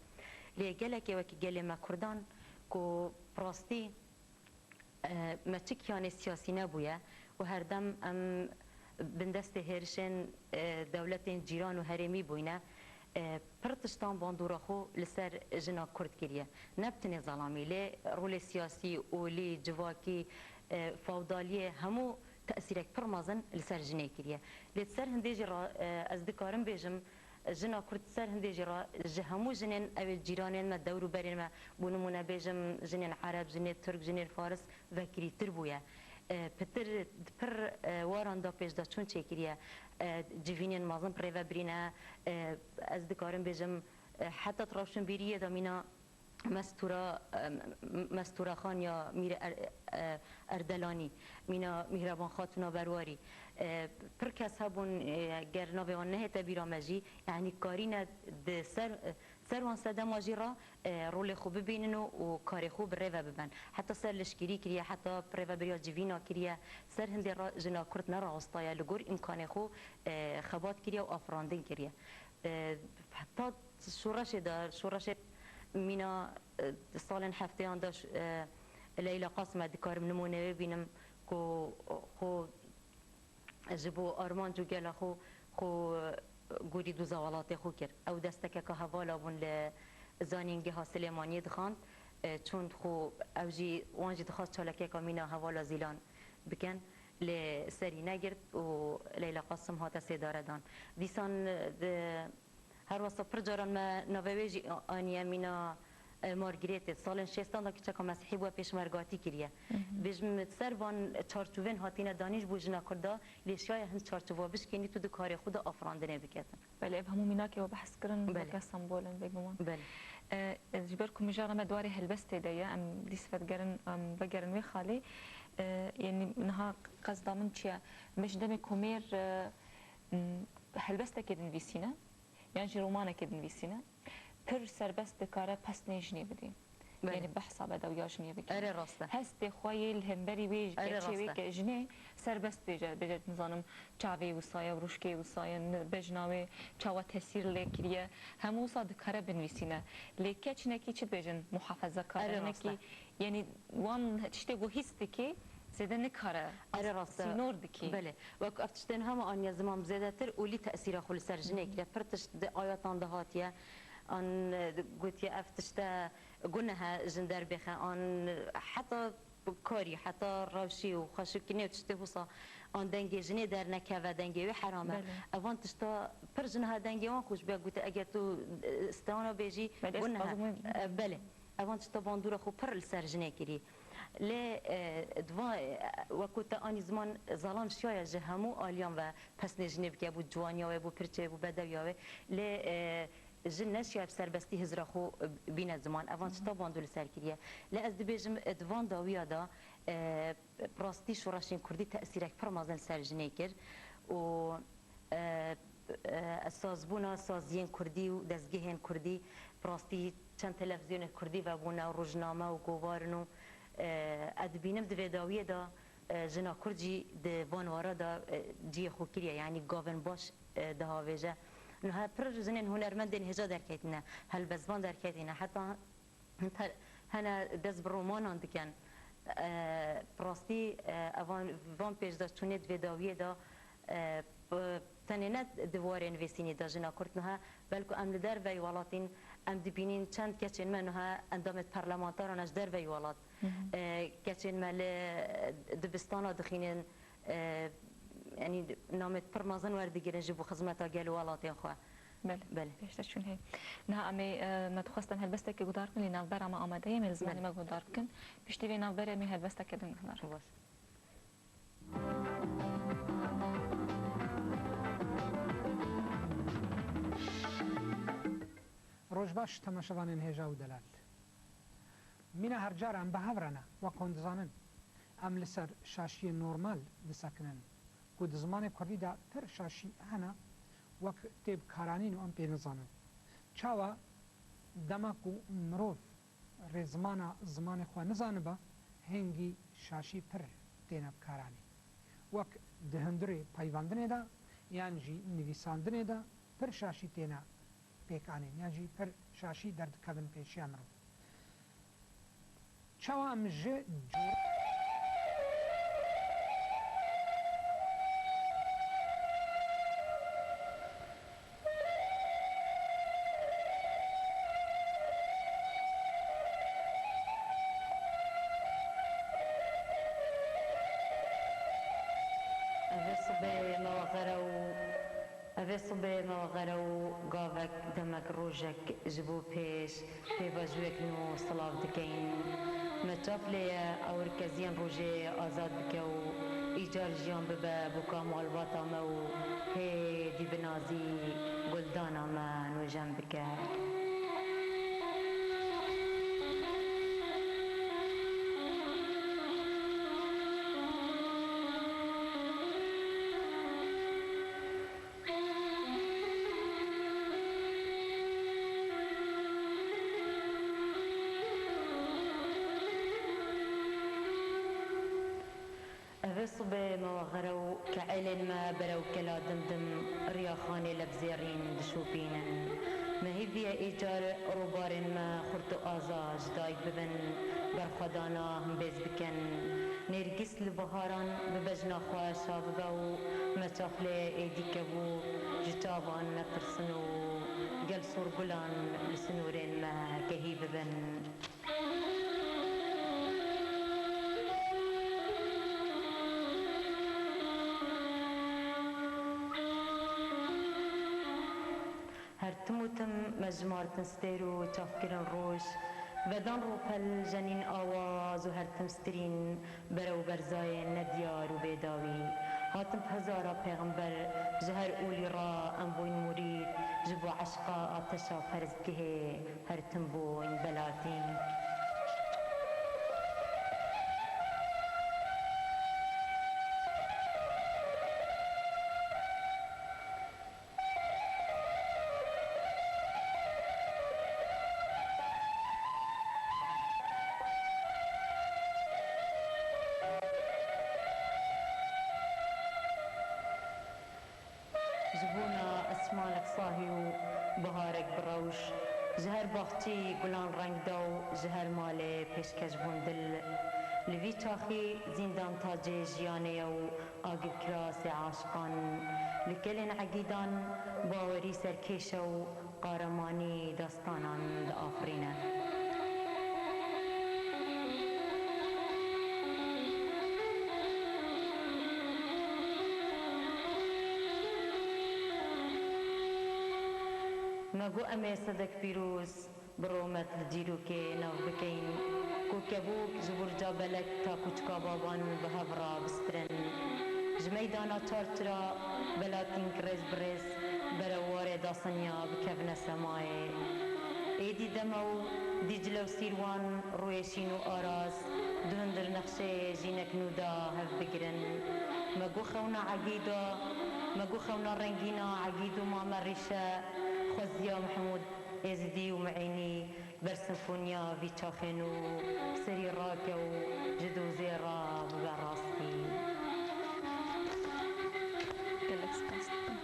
Lê gelekê wekî gelê me Kurdan ku bi rastî, e, me çi kiyanê siyasî nebûye û herdem em bindestê hêrişên, e, dewletên cîran û herêmî bûyne, e, pir tiştan bandora xwe li ser jina Kurd kiriye. Ne bi tenê zelamî, lê rolê siyasî, olî, civakî, e, fewdaliyê, hemû tesîrek pir mezin li ser jinê kiriye. Lê di ser hindê jî re, e, ez dikarim bêjim, jina Kurd di ser hindê jî re ji hemû jinên ew ê cîranên me, dewr û berên me, bo nimûne bêjim, jinên Ereb, jinê Tirk, jinên Faris vekirîtir bûye. E, pitir, di pir, e, waran de pêşdaçûn çêkiriye. E, civînên mezin bi rê ve birîne. E, ez dikarim bêjim, e, heta di rewşinbîriyê de mîna Mestura, e, Mestura Xan ya Mîr Er-, e, Erdelanî, mîna Mîhreban Xatûna Berwarî, e, pir kes hebûn, e, ger navê wan nehête bîra me jî, yanî karîne di ser, e, Ser wan sedema jî re, e, rolê xwe bibînin û, û karê xwe bi rê ve bibin. Heta ser leşkerî kiriye, heta bi rêvebiriya civîna kiriye. Ser hindê re jina Kurd nerawistaye, li gor îmkanê xwe, e, xebat kiriye û afirandin kiriye. E, heta şoreşê de, şoreşê mîna, e, salên hefteyan de ş-, e, Leyla Qasim, e, dikarim nimûne wê bînim ku xwe ji bo armanc û gela xwe, xwe gorî doza welatê xwe kir. Ew destekeke hevala bûn li Zanîngeha Silêmaniyê dixwand, e, çûn xwe, ew jî, wan jî dixwast çalakiyeka mîna hevala Zîlan bikin, lê serî negirt û Leyla Qasim hate sêdaredan. Dîsan, e, di, her wesa pir caran me navê wê jî aniye mîna, e, Margirêtê. Salên şêstan de kiçeka Mesîhî bûye pêşmergatî kiriye. Hı hı. Bêjim, ser van çarçovên hatine danîn ji bo jina Kurda, lê şaye hin çarçova bişkênît û di karê xwe de afirandinê biketin. Belê, ev hemû mînakê we behs kirin, Belê. weke sembol in, bêguman. Belê. E, e, ji ber ku mijara me di warê helbestê de ye, em dîs vedigerin, em vegerin wê xalê. E, yanî niha qesda min çi ye? Me ji demê ku mêr, e, m, helbestekê dinivîsîne, yan jî romanekê dinivîsîne, pir serbest dikare pesnê jinê bidî. Belê. Yanî behsa bedewiya jinê bike. Erê rast e. Hestê xwe yê li hemberî wê Erê keçê rast wê e. ke jinê serbest bêje, bêje, nizanim, çavê wisa ye, rûşkê wisa ye, bejna wê çawa tesîr lê kiriye. Hemû wisa dikare binivîsîne. Lê keç hinekî çi dibêjin? Muhafezekar e, Erê rast e. hinekî, yanî wan tiştê ku hîs dikî, zêde nikare. Erê rast e. Sînor dikî. Belê. Wek ev tiştên hema aniye ziman bi zêdetir olî tesîra xwe li ser jinê kiriye. Pir tişt di ayatan de hatiye. An, e, gotiye ev tişte guneh e jin derbixe. An heta karî, heta rewşî û xweşikînê û tiştê wisa, an dengê jinê dernekeve, dengê wê heram e. Belê. Evan tişta pir ji niha dengê wan xweş bûye, gote, eger tu, e, stewna bêjî, Belê, guneh e. spazm wê E, belê. Evan tişta bandora xwe pir li ser jinê kirî. Lê, e, di van, e, wekû te anî ziman, zalam şiyaye ji hemû aliyan ve pesnê jinê bike, bû ciwaniya wê, bû pirçê wê, bû bedewiya wê. Lê, e, jin neşiya bi serbestî hizra xwe, e, bîne ziman. Evan tişta bando li ser kiriye. Lê ez dibêjim, e, di van dawiya de, e, bi rastî şoreşên kurdî tesîrek pir mezin li ser jinê kir û, e, e, sazbûna saziyên kurdî û dezgehên kurdî bi rastî çend televîzyonên kurdî vebûne, rojname û govarin û, e, ez dibînim di vê dawiyê de, e, jina kurd jî di van wara de, e, cihê xwe kiriye, yanî gavên baş, e, dihavêje. Niha pir jinên hunermendên hêja derketîne, helbestvan derketîne, heta Te-, hene dest bi romanan dikin. E, bi rastî, e, evan, van pêşdaçûnê di vê dawiyê de, e, bi, tenê ne di warê nivîsînî de jina Kurd niha, belku em li derveyî welatîn, em dibînîn çend keçên me niha endamê parlamentaran e ji derveyî welat. Hı hı. E, keçên me li dibistana dixînin, e, yanî namê pir mezin werdigirin ji bo xizmeta gel û welatên xwe. Belê. Belê. Pêşdaçûn heye. Niha em ê, e, me dixwest em helbestekê guhdar bikin, lê navbera me amade ye, em ê li zimanê Belê. me guhdar bikin. Piştî vê navberê em ê helbestekê din guhdar bikin. Baş. Roj baş, temaşevanên hêja û delal. Mîna her car em bi hev re ne, wek hûn dizanin. Em li ser şaşiyê normal disekinin, ku di zimanê kurdî de pir şaşî hene, wek tê bikaranîn û em pê nizanin. Çawa? Dema ku mirov rêzimana zimanê xwe nizanibe, hingî şaşî pir têne bikaranîn. Wek di hundirê peyvandinê de yan jî nivîsandinê de pir şaşî têne pêk anîn, yan jî pir şaşî derdikevin pêşiya mirov. Çawa em ji cor- Ev ê sibê me wexere û Ev ê sibê me wexere û gavek, demek, rojek ji bo pêş pêvajoyek nû silav dikeyin. Me çav lê ye ewr keziyên rojê azad bike û îcar jiyan bibe boka malbata me û hêdî bi nazî guldana me nûjen bike. Sibê me wexerew ke êlên me berew kela dimdim riya xanê lebzêrîn dişopînin. Me hêviye ê car robarên me xurt û aza ji dayik bibin, berxwedana himbêz bikin. Nêrgîs li biharan bi bejna xwe şa bibe û me çaxlê êdî kevûk ji çavan netirsin û gel sorgulan li sinûrên me kehî bibin. Her tim û tim me jimartin stêr û çavkirin roj, vedan rûpel jenîn awaz û her tim stirîn berew berzayên nediyar û bêdawî. Hatin bi hezara pêxember ji her olî re em bûyn murîd, ji bo eşqa ateşa perestgehê her tim bûyn belatî. Ji bona esmanek sahî û biharek bi rewş, ji her baxçî gulan reng da û ji her malê pêşkeş bûn dil. Li vî çaxî zîndan tacê jiyanê ye û agirkirasê aşiqan. Li kelên egîdan bawerî serkêş e û qaremanî dastanan diafirîne. Me got em ê sedek pîroz bi rûmet li dîrokê nav bikeyin ku kevok ji burca belek ta kuçika baban bi hev re bistirin. Ji meydana çarçira belatînk rêz bi rêz berew warê dasenya bikevine semayê. Êdî dema û Dîcle û Sîrwan rûyê şîn û aras di hundir nexşeyê jînek nû de hev bigirin. Me got xewna Egîda, me got xewna rengîna Egîd û Mame Rîşe, xweziya Mihmûd Êzidî û Miînî ber sinfoniya vî çaxê nû serî rake û ji dozê re bibe rastî. Gelek spas dikim.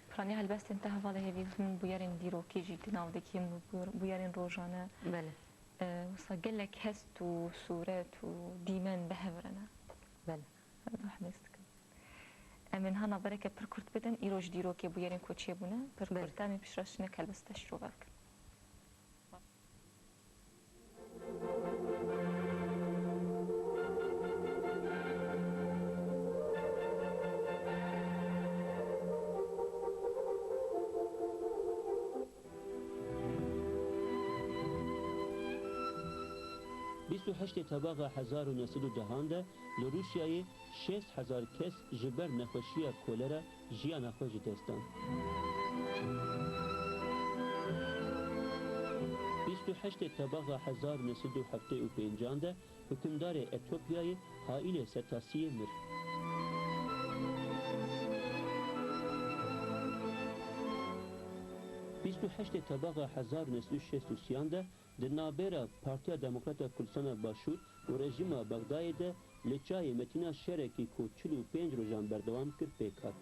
Piraniya helbestên te hevalê hêvî him bûyerên dîrokî jî di nav de him bûyer-, bûyerên rojane. Belê. E, wisa gelek hest û sûret û dîmen bi hev re ne. Belê. Hevdu hemêz dikim. Em ê niha navbereke pir kurt bidin, îro ji dîrokê bûyerên ku çêbûne, pir Belê. kurt e, em ê piştre şinek helbesta şîrove bikin. Bîst û heştê Tebaxa hezar û neh sed û dehan de li Rûsyayê şêst hezar kes ji ber nexweşiya kolera jiyana xwe ji dest dan. Bîst û heştê Tebaxa hezar û neh sed û heftê û pêncan de hukimdarê Etopyayê Haîlê Setasiyê mir. Bîst û heştê Tebaxa hezar û neh sed û şêst û sêyan de di navbera Partiya Demokrata Kurdistana Başûr û rejîma Bexdayê de li çayê metîna şerekî ku çil û pênc rojan berdewam kir pêk hat.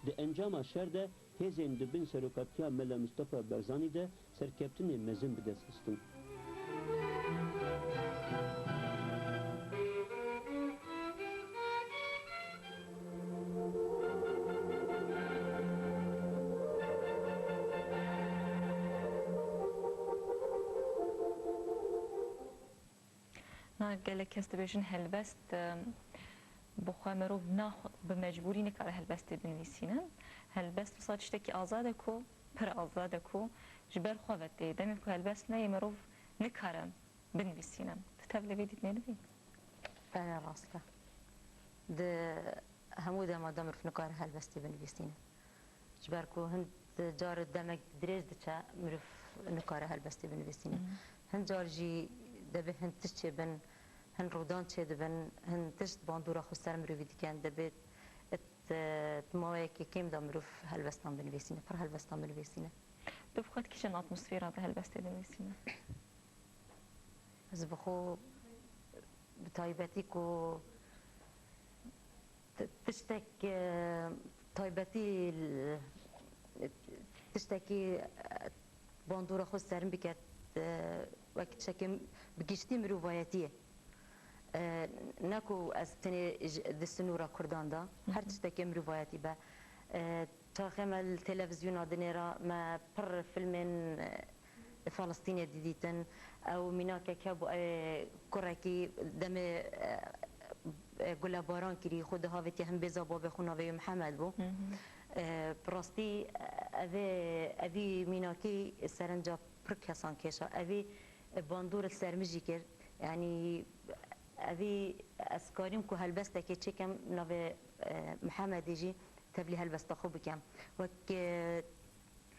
Di encama şer de hêzên di bin serokatiya Mela Mistefa Barzanî de serkeftinê mezin bi dest xistin. Na gelek kes dibêjin helbest, e, bi xwe merov nax-, bi mecbûrî nikare helbestê binivîsîne. Helbest wisa tiştekî azad e ku, pir azad e ku ji ber xwe ve tê. Demê ku helbest neyê merov nikare binivîsîne. Tu tevlê vê dîtinê dibî? Belê, rast e. Di hemû dema de mirov nikare helbestê binivîsîne. Ji ber ku hin car demek dirêj diçe, mirov nikare helbestê binivîsîne. Hin car jî debe hin tişt çêbin, hin rûdan çêdibin, hin tişt bandora xwe ser mirovî dikin, debe it, e, di maweyekê kêm de mirov helbestan binivîsîne, pir helbestan binivîsîne. Tu bi xwe di kîjan atmosfera de helbestê dinivîsîne? Ez bi xwe Bi taybetî ku t-, tiştek, e, taybetî, l-, tiştekî, e, bandora xwe serm bike, e, wek tiştekê bi giştî mirovayetiyê. E, ne ku ez tenê ji, di sinûra Kurdan de, her tiştekê mirovayetî be. E, Çaxê me li televîzyona dinêra, me pir filmên, e, Felistînê didîtin. Ew mînakek hebû, e, kurekî demê, e, e, gulebaran kirî, xwe dihavêtiye, hin bêza babê xwe navê wî Mihemed bû. E, bi rastî, e, evê, evî mînakî serenca pir kesan kêşa. Evî, e, bandor li ser min jî kir. Yanî, evî ez karîm ku helbestekê çêkim navê, e, Mihemedê jî tevlî helbesta xwe bikim. Wek, e,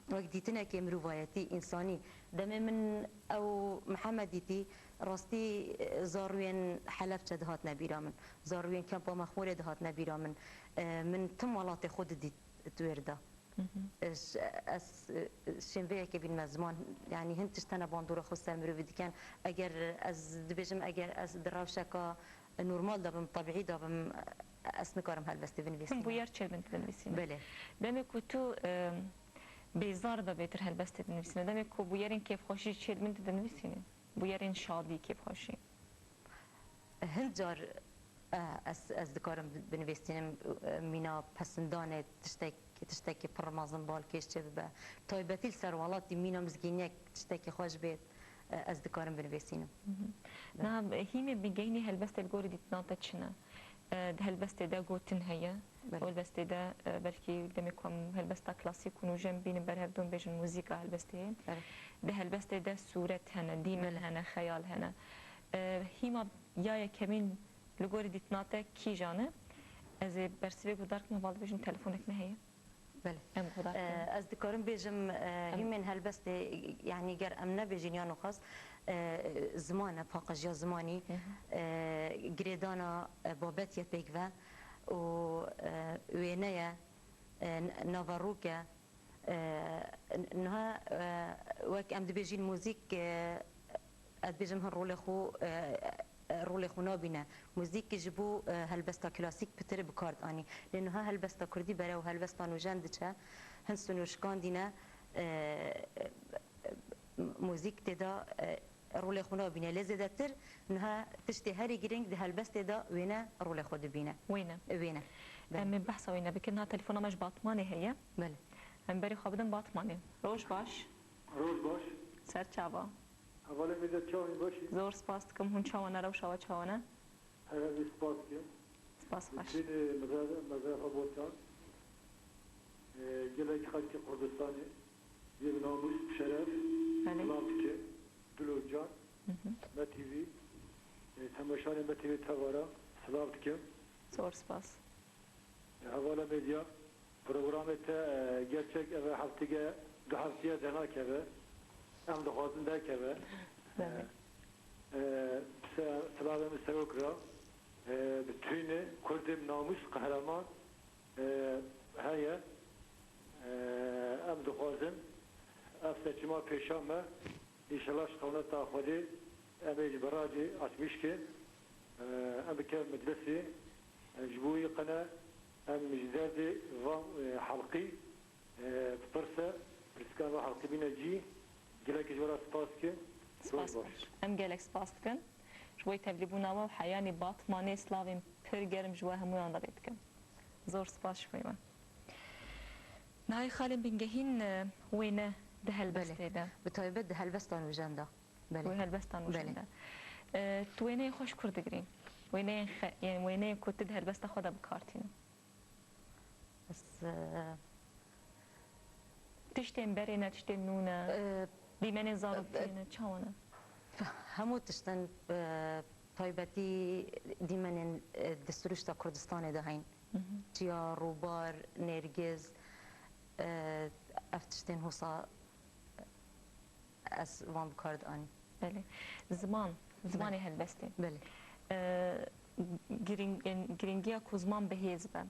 wek dîtinekê mirovayetî, însanî. Demê min ew Mihemed dîtî, rastî, e, zarûyên Helebçe dihatine bîra min. Zarûyên kempa Mexmûrê dihatine bîra min. E, min tim welatê xwe didît di wêr de. Ş-, ez, e, şênveyeke bînime ziman, yanî hin tişt hene bandora xwe ser mirovî dikin. Eger ez dibêjim, eger ez di rewşeka normal de bim, tebîî de bim, ez nikarim helbestê binivîsim. Him bûyer çêl bin tu dinivîsîne. Belê. Demê ku tu, e, bêzar be bêtir helbestê dinivîsîne. Demê ku bûyerên kêfxweşî çêl bin tu dinivîsîne. Bûyerên şadî, kêfxweşî. Hin car, eh, ez, ez dikarim binivîsînim, eh, mîna pesindanê tiştek, tiştekî pir mezin balkêş çê bibe. Taybetî li ser welatî mîna mizgîniyek tiştekî xweş bê, eh, ez dikarim binivîsînim. Niha hîmê bingehînê helbestê li gorî dîtina te çi ne? Eh, di helbestê de gotin heye. Belê. Helbestê de, eh, belkî demê ku em helbesta klasîk û nûjen bînin berhev don bêjin muzîka helbestê. Belê. Di helbestê de sûret hene, dîmen hene, xeyal hene. Eh, hîma ya yekemîn li gorî dîtina te kîjan e? Ez ê bersivê guhdar kim, heval dibêjin telefonek me heye. Belê. Em guhdar kim. Eh, ez dikarim bêjim, eh, hîmên helbestê, yanî ger em nebêjin ya nixwest, eh, ziman e, paqij ya zimanî, eh, girêdana, eh, babet ye pêk ve û, eh, wêne ye, eh, n-, naverok e. Eh, n-, niha, eh, wek em dibêjin muzîk, eh, ez dibêjim hin rolê xwe, eh, rolê xwe nabîne. Muzîk ji bo, eh, helbesta klasîk pitir bi kar dianî. Lê niha helbesta kurdî berew helbesta nûjen diçe, hin sinûr şikandîne, eh, muzîk tê de, eh, rolê xwe nabîne. Lê zêdetir niha tiştê herî girîng di helbestê de wêne rolê xwe dibîne. Wêne. Wêne. Belê. Em ê behsa wêne bikin. Niha telefona me ji Batmanê heye. Belê. Em berê xwe bidin Batmanê. Roj baş. Roj baş. Ser çava. Hevalê min de çawa in, baş in? Zor spas dikim. Hûn çawa ne, rewşa we çawa ne? Herevî spas dikim. Spas xweş. Bütün, e, mezra-, mezrafa Botan. E, gelek xelkê Kurdistanê. Yê bi namûs, bi şeref. Belê. Silav dikim. Dil û can. Hı hı. Me T V. E, temaşanê Me T V tevara. Silav dikim. Zor spas. Hevala Medya, programê te, e, gerçek ev heftige, du heftiye dernakeve. Em dixwazin derkeve. Belê. E, e, se-, silavê min serok ra, e, bi tûnê Kurdê namûs, qehreman, e, heye. E, em dixwazin ev seçima pêşa me. Înşallah ji xewna ta Xwedê em ê ji biracê açmîşkê, e, em bikevin meclisê, e, ji bo wî qine em ji derdê van, e, helqî, e, bipirse, pirskan van helqî bîne cî. Gelek ji we re spas dikim. Spas xweş. Em gelek spas dikin. Ji bo tevlîbûna we û heyanî Batmanê slavên pir germ ji we hemûyan re lê dikim. Zor spas ji bo we. Nayê xalên bingehîn, e, wêne di helbestê de. Belê. Bi taybet di helbesta nûjen de. Belê. Wê helbesta nûjen de. Belê. E, tu wêneyê xwe ji kur digirî? Wêneyên xe-, yani wêneyên ku tu di helbesta xwe de bi kar tînin? Ez, e, Tiştên berê ne, tiştên nû ne, e, dîmenên zarokiyê e, ne, çawa ne? Hemû tiştin, e, taybetî dîmenên, e, di sirûşta Kurdistanê de heyn. Hı hı. Çiya, rûbar, nêrgiz, e, ev tiştên hosa, e, ez van bi kar dianîm. Belê. Ziman, zimanê Belê. helbestê. Belê. E, giring-, ên, giringiya ku ziman bi hêz be.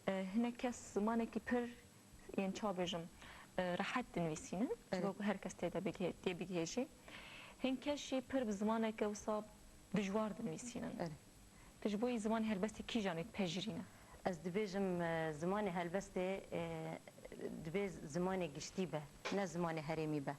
E, hinek kes zimanekî pir, yên çawa bêjim, e, rehet dinivîsînin. Belê. Ji bo ku her kes tê de bigihê-, tê bigihêjê. Hin kes jî pir bi zimaneke wisa dijwar dinivîsînin. Erê. Tu ji bo zimanê helbestê kîjanê dipejirîne? Ez dibêjim, e, zimanê helbestê, e, dibê zimanê giştî be, ne zimanê herêmî be.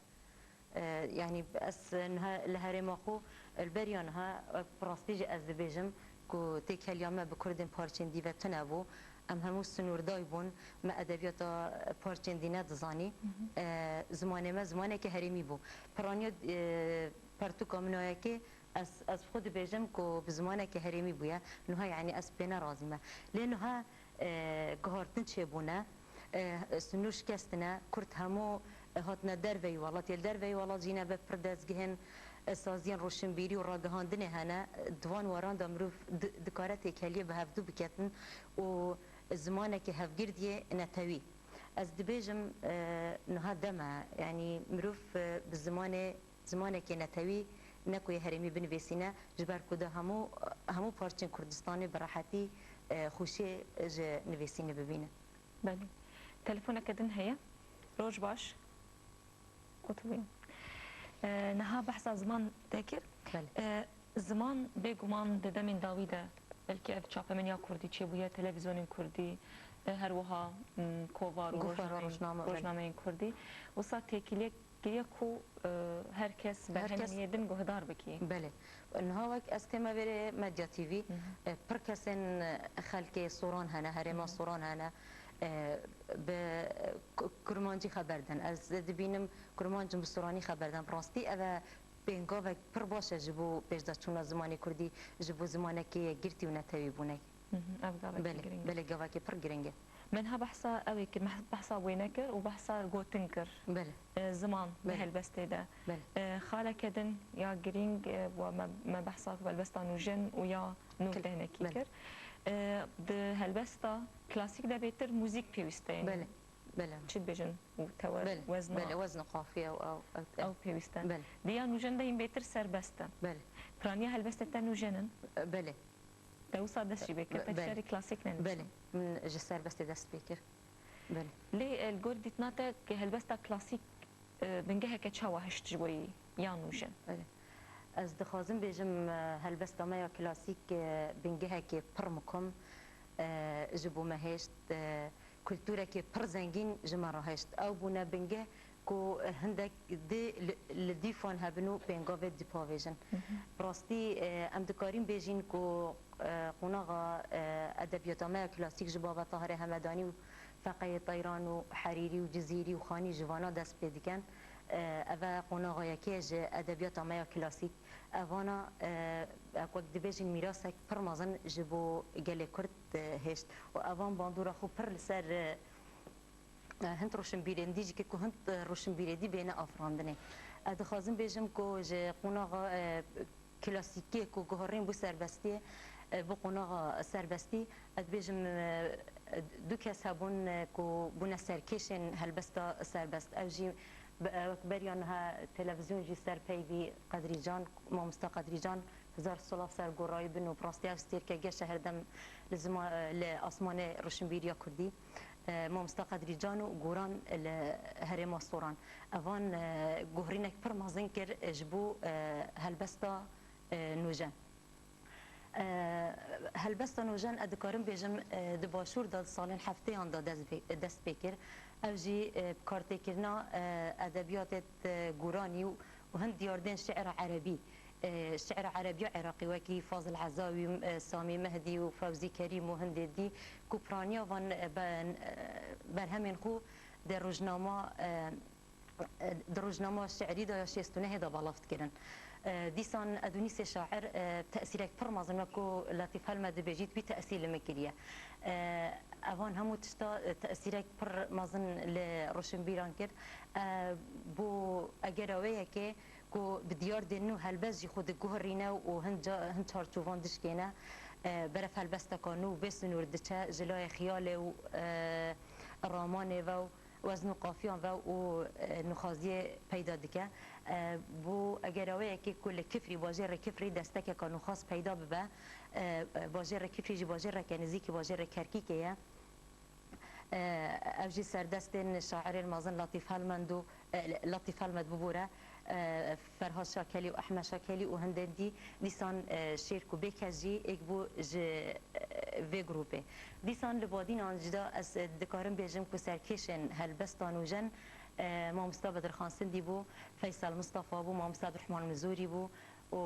E, yanî ez niha li herêma xwe, li beriya niha, e, bi rastî jî ez dibêjim ku têkeliya me bi kurdên parçên dî ve tune bû. Em hemû sinûrday bûn, me edebiyata parçên dî nedizanî. Hı hı. E, zimanê me zimaneke herêmî bû. Piraniya, e, pertûka min a yekê, ez, ez xwe dibêjim ku bi zimaneke herêmî bûye. Niha, yanî ez pê ne razî me. Lê niha, e, guhartin çêbûne, e, sinûr şikestine, kurd hemû, e, hatine derveyî welat. Yê li derveyî welat jî ne be pir dezgehên, e, saziyên roşinbîrî û ragihandinê hene. Di van waran de mirov di-, dikare têkeliyê bi hevdû biketin û zimaneke hevgirdiyê netewî. Ez dibêjim, e, niha dem e, yanî mirov, e, bi zimanê, zimanekê netewî ne ku yê herêmî binivîsîne, ji ber ku di hemû, hemû parçên Kurdistanê bi rehetî, e, xweşiyê ji nivîsînê bibîne. Belê. Telefoneke din heye. Roj baş. Qutbî. E, niha behsa ziman te kir. Belê. E, ziman bêguman di demên dawî de belkî ev çapemeniya kurdî çêbûye, televîzyonên kurdî, e, her wiha, m, kovar û Gofara, rojnameyên, rojname, belê, rojnameyên kurdî. Wisa têkiliyek kiriye ku, e, her kes Her berhemên kes yê din guhdar bikî. Belê. Niha wek ez tême vêrê Medya T V, Hı hı. e, pir kesên, e, xelkê Soran hene, herêma Hı hı. Soran hene, e, bi, e, ku-, kurmancî xeber din. Ez dibînim kurmancin bi soranî xeber din. Bi rastî ev e pêngavek pir baş e ji bo pêşdaçûna zimanê kurdî, ji bo zimanekê yekgirtî û netewîbûnekê. Hı hı, ev gavekî Belê, giring e. Belê, gavekê pir giring e. Me niha behsa ew ê kir, me behsa wêne kir û behsa gotin kir. Belê. E, ziman di Belê. helbestê de. Belê. E, xaleke din ya girîng, e, wa me, me behsa helbesta nûjen û ya nû Kil-, dehnekî belê. kir. E, di helbesta klasîk de bêtir muzîk pêwîst e, yanî Belê. Belê. çi dibêjin û tewer, Belê. wezna. Belê, wezn û qafiye û ew, ew, Ew pêwîst e. Belê. Di ya nûjen de hîn bêtir serbest e. Belê. Piraniya helbestê te nûjen in? Belê. Te wisa dest jî pê kir, te Be-, belê. şerî klasîk nenivîsand. Belê, min ji serbestê dest pê kir. Belê. Lê, e, li gor dîtina te, helbesta klasîk, e, bingeheke çawa hişt ji bo yî ya nûjen? Belê. Ez dixwazim bêjim, e, helbesta me ya klasîk, e, bingehekê pir mukim, e, ji bo me hêşt, e, kultûrekê pir zengîn ji me re hêşt. Ew bûne bingeh ku hindek dê li, li dîfan hebin û pêngavê dî pavêjin. Hı hı. Bi rastî, e, em dikarîn bêjîn ku, e, qonaxa, e, edebiyata me ya klasîk ji baveta Hirê Hemedanî û Feqeyê Teyran û Herîrî û Cizîrî û Xanî ji vana dest pê dikin. E, ev e qonaxa yekê ji edebiyata me ya klasîk. Evana, e, wek dibêjin mîrasek pir mezin ji bo gelê Kurd, e, hêşt û evan bandora xwe pir li ser, e, e, hind roşinbîrên dî jî kir ku hind, e, roşinbîrê dî bêne afirandinê. Ez dixwazim bêjim ku ji qonaxa, e, klasîkê ku guherîn bû serbestiyê, e, bû qonaxa serbestî, ez dibêjim, e, du kes hebûn, e, ku bûne serkêşên helbesta serbest. Ew jî be-, e, wek beriya niha televîzyon jî ser peyvî Qedrî Can, mamosta Qedrî Can, hezar silav ser gorayî bin û bi rastî ev stêrke geşe herdem li zima-, li asmanê roşinbîriya kurdî. E, mamosta Qedrî Can û goran li herêma Soran. Evan, e, guherînek pir mezin kir, e, ji bo, e, helbesta, e, nûjen. E, helbesta nûjen, ez dikarim bêjim, e, di başûr de di salên heftêyan de dest pê, dest pê kir. Ew jî, e, bi kartêkirina, e, edebiyatê, e, goranî û, û hin diyardên şi'ra erebî, e, şi'ra erebiya Iraqî wekî Fazil Ezawî, e, Samî Mehdî û Fewzî Kerîm û hindê dî ku piraniya van, e, be-, e, berhemên xwe di rojnama, e, e, di rojnama şi'rî de ya şêst û nehê de belav dikirin. E, dîsan Edûnîsê şair, e, tesîrek pir mezin wek ku Letîf Helme dibêjît, wî tesîr li min kiriye. E, evan hemû tişta, e, tesîrek pir mezin li roşinbîran kir. E, bo egera wê yekê ku bi diyardên nû helbest jî xwe diguherîne û hin ca-, hin çarçovan dişkêne, e, beref helbesteka nû bê sinûr diçe, ji layê xiyalê û, e, ramanê ve û wezn û qafiyan ve û, e, nûxaziyê peyda dike. E, bo egera wê yekê ku li Kifrî, bajêrê Kifrî destekeka nûxaz peyda bibe, e, e, bajêrê Kifrî jî bajêreke nêzîkî bajêrê Kerkûkê ye. E, ev jî serdestên şairên mezin Letîf Helmend û E, Latîf Helmet bibûre, e, Ferhad Şakelî û Ehmed Şakelî û hindên dî, dîsan, e, Şêrk û Bêkes jî êk bû ji, e, vê grûpê. Dîsan li badînan jî de ez, e, dikarim bêjim ku serkêşên helbesta nûjen, e, mamosta Bedirxan Sindî bû, Feysel Mistefa bû, mamosta Abdurrahman Mizûrî bû û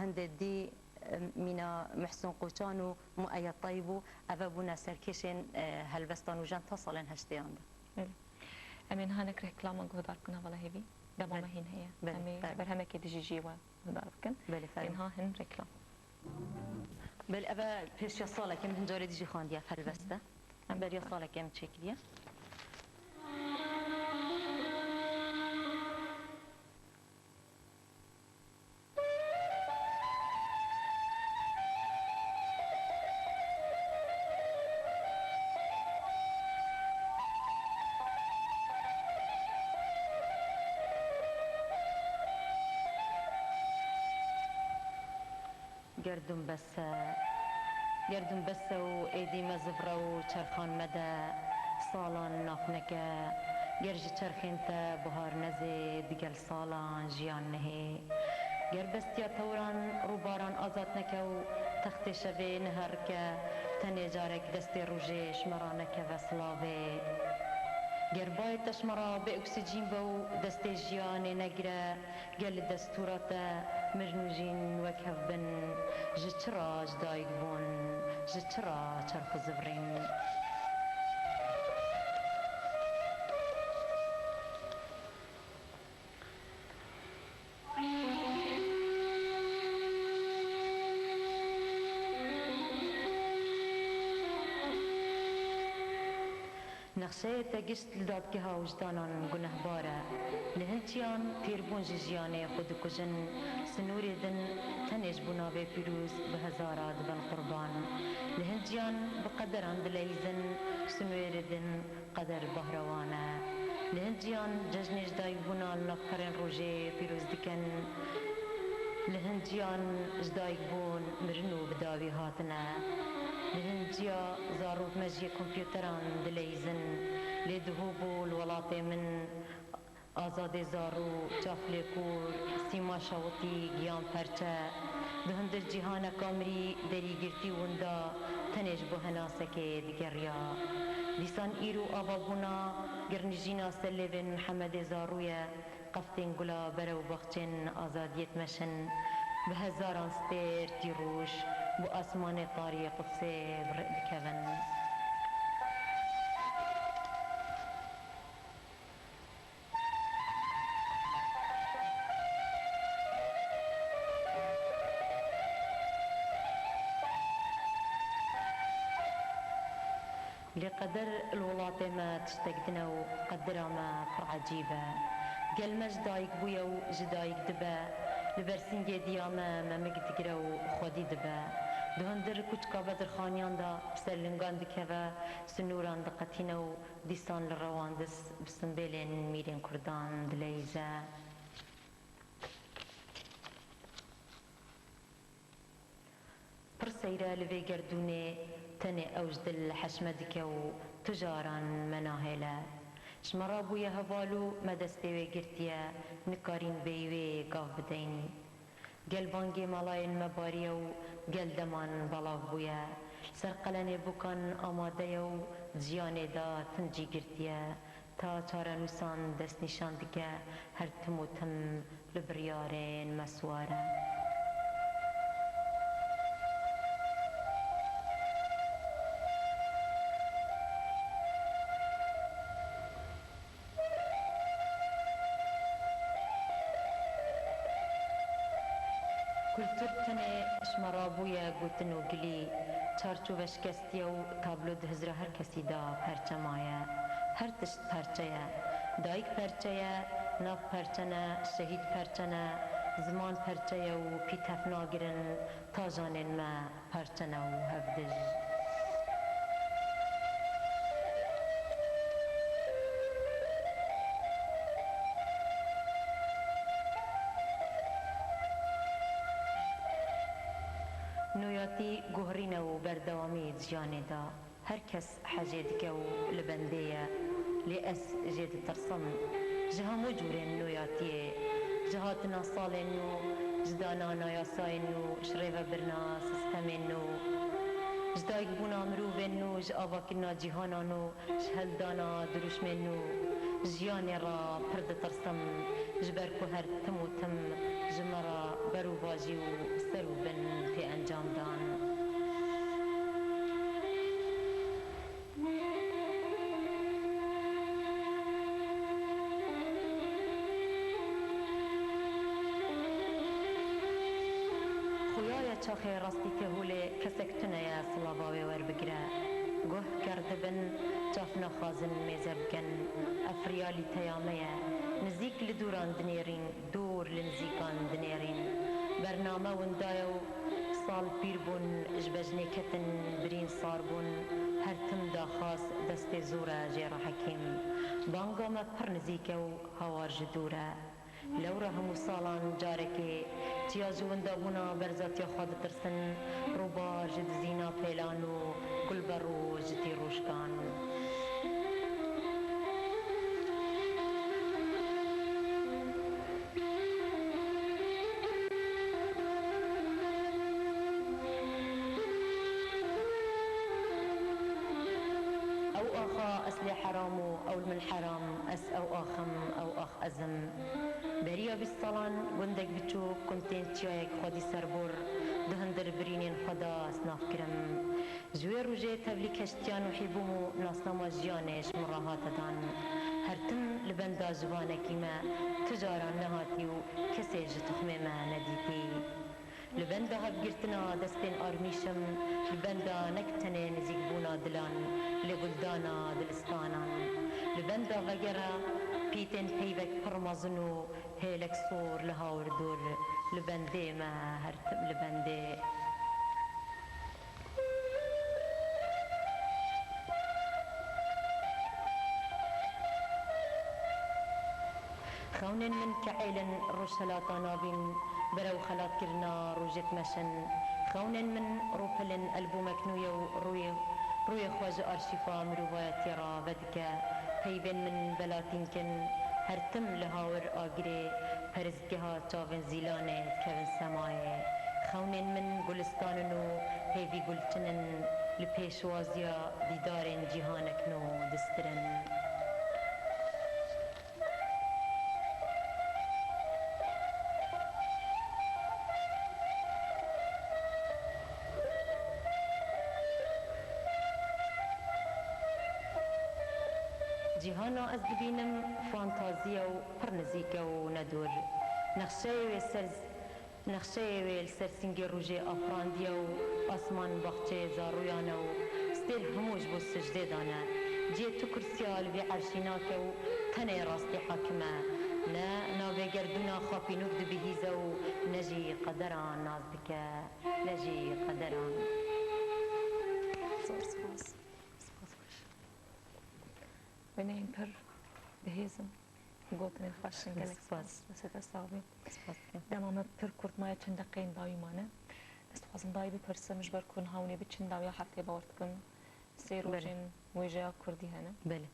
hindê dî, e, Mîna Muhsin Qoçan û Mueyyed Tayîb û eve bûne serkêşên, e, helbesta nûjen ta salên heştêyan de. Belê. Em ê niha hinek reklaman guhdar bikin, hevala hêvî. Dema Belê. me hîn heye. Belê, Em ê fermo. berhemekê dijî jî we guhdar bikin. Belê, fermo. Ê niha hin reklam. Belê, eve pêşiya salekê min hin carê dijî xandiye, helbest e. Em Beriya salekê min çêkiriye. Gerdûn bes e. Gerdûn bes e û êdî me zivre û çerxan mede. Salan nav neke. Ger ji çerxên te buhar nezê, digel salan jiyan nehê. Ger bestiya tewran rûbaran azad neke û textê şevê neherike, tenê carek destê rojê ji me ra nekeve silavê. Ger bayê te ji me ra bê oksîjîn be û destê jiyanê negire, Gel li destûra te mirin û jîn wek hev bin, ji çi ra ji dayik bûn, ji çi ra çerx û zivirîn? Nexşeyê te gişt li dadgeha wijdanan gunehbar e. Li hin ciyan têrbûn ji jiyanê xwe dikujin, sinûrê din tenê ji bo navê pîroz bi hezara dibin qurban. Li hin ciyan bi qederan dileyîzin, sinûrê din qeder bahra wan e. Li hin ciyan cejnê ji dayikbûna li nav perên rojê pîroz dikin. Li hin ciyan ji dayikbûn mirin û bi dawî hatine. Li hin ciya zarok mejiyê kompûteran dileyîzin. Lê di hûb û li welatê min azadê zarû, çav lêkûr, sîma şawitî, giyan perçe. Di hundir cîhaneka mirî derîgirtî winda tenê ji bo henasekê digeriya. Dîsan îro avabûna girnijîna ser lêvên Mihemedê Zarû ye. Qeftên gula berew baxçên azadiyê dimeşin, bi hezaran stêr tîrûş bo asmanê tarî Qudsê bi rê dikevin. Lê qeder li welatê me tiştek din e û qedira me pir ecîb e. Gel me ji dayik bûye û ji dayik dibe, li ber sîngê diya me memik digire û xwedî dibe. Di hundir kuçka Bedirxaniyan de bi ser lingan dikeve, sinûran diqetîne û dîsan li Rewandis bi simbêlên mîrên Kurdan dileyîze. Pir seyr e li vê gerdûnê tenê ew ji dil heşme dike û tu caran me nahêle. Ji me re bûye heval û me destê wê girtiye, nikarîn bêyî wê gav bideyn. Gel bangê malayên me bariye û gel deman belav bûye. Ser qelenê bûkan amade ye û di jiyanê de tim cî girtiye. Ta çarenûsan destnîşan dike, her tim û tim li biryarên me siwar e. Kultur tenê ji me re bûye gotin û gilî, çarçove şikestiye û tablo di hizra her kesî de perçe maye. Her tişt perçe ye. Dayik perçe ye, nav perçe ne, şehîd perçe ne, ziman perçe ye û pî tev nagirin, tajanên me perçe ne û hevdij. Nûyatî guherîne û berdewamî di jiyanê de. Her kes hecê dike û li bendê ye, lê ez jê ditirsim. Ji hemû cûrên nûyatiyê, ji hatina salên nû, ji danana yasayên nû, ji rêvebirina sîstemên nû, ji dayikbûna mirovên nû, ji avakirina cîhana nû, ji heldana dirûşmên nû, ji jiyanê re pir ditirsim, ji ber ku her tim û tim ji me re berûvajî û ser û bin tê encam dan. Xuya ye çaxê rastî tê holê, kesek tune ye silava wê werbigire. Guh kerdibin, çav naxwazin mêze bikin. Ev riyalîteya me ye. Nizîk li dûran dinêrîn. Dûr li nizîkan dinêrîn. Bername winda ye û sal pîr bûn, ji bejnê ketin, birîn sar bûn. Her tim daxwaz destê zor e jê re hekîm. Banga me pir nizîk e û hawar ji dûr e. Lewra hemû salan carekê çiya ji windabûna berzatiya xwe ditirsin, rûbar ji dizîna pêlan û gulberû ji tîrûşkan. Ew axa ez lê heram û ew li min heram, ez ew axim, ew ax ez im. Beriya bîst salan gundek biçûk ku min tên çiyayek xwedî serbor, du hundir birînên xwe da ez nav kirim. Ji wê rojê tevlî keştiya nûhî bûm û nasnama jiyanê ji min re hate dan. Her tim li benda jivanekî me tu caran nehatî û kesê ji tuxmê me nedîtî. Li benda hevgirtina destên armîşim, li benda nek tenê nizîkbûna dilan, lê guldana dilistanan. Li benda vegera pîtên peyvek pir mezin û hêlek sor li hawir dûr, li bendê me, her tim li bendê. Xewnên min ke'êl in, rojhelata navîn, berew xelatkirina rojêt meşin. Xewnên min rûpil in, elbûmek nû ye û rûyê, rûyê xwe ji arşîfa mirovayetiyê re vedike. Peyvên min belatînk in, her tim li hawir agirê, peristgeha çavên zîlanê dikevin semayê. Xewnên min gulistan in û hêvî gulçin in, li pêşwaziya dîdarên cîhanek nû distir in. Cîhana ez dibînim fantazî ye û pir nizîk e û ne dûr. Nexşeyê wê ser Nexşeyê wê li ser singê rojê afirandiye û asman baxçeyê zaroyan e û stêr hemû ji bo sicdê dane. Cihê tu kursiya li vî erşî nake û tenê rastî hakim e. Ne navê gerdûna xapînok dibihîze û ne jî qederan nas dike, ne jî qederan. Zor spas. Spas xweş. Wêneyên pir bihêz in. Gotinên xweş in, gelek spas. Spas. Destê te sax be. Spas dikim. Dema me pir kurt maye, çend deqeyên dawî mane. Ez dixwazim dawî bipirsim, ji ber ku niha hûn ê biçin dawiya heftê, bawer dikim sê Belê. rojên wêjeya kurdî hene. Belê.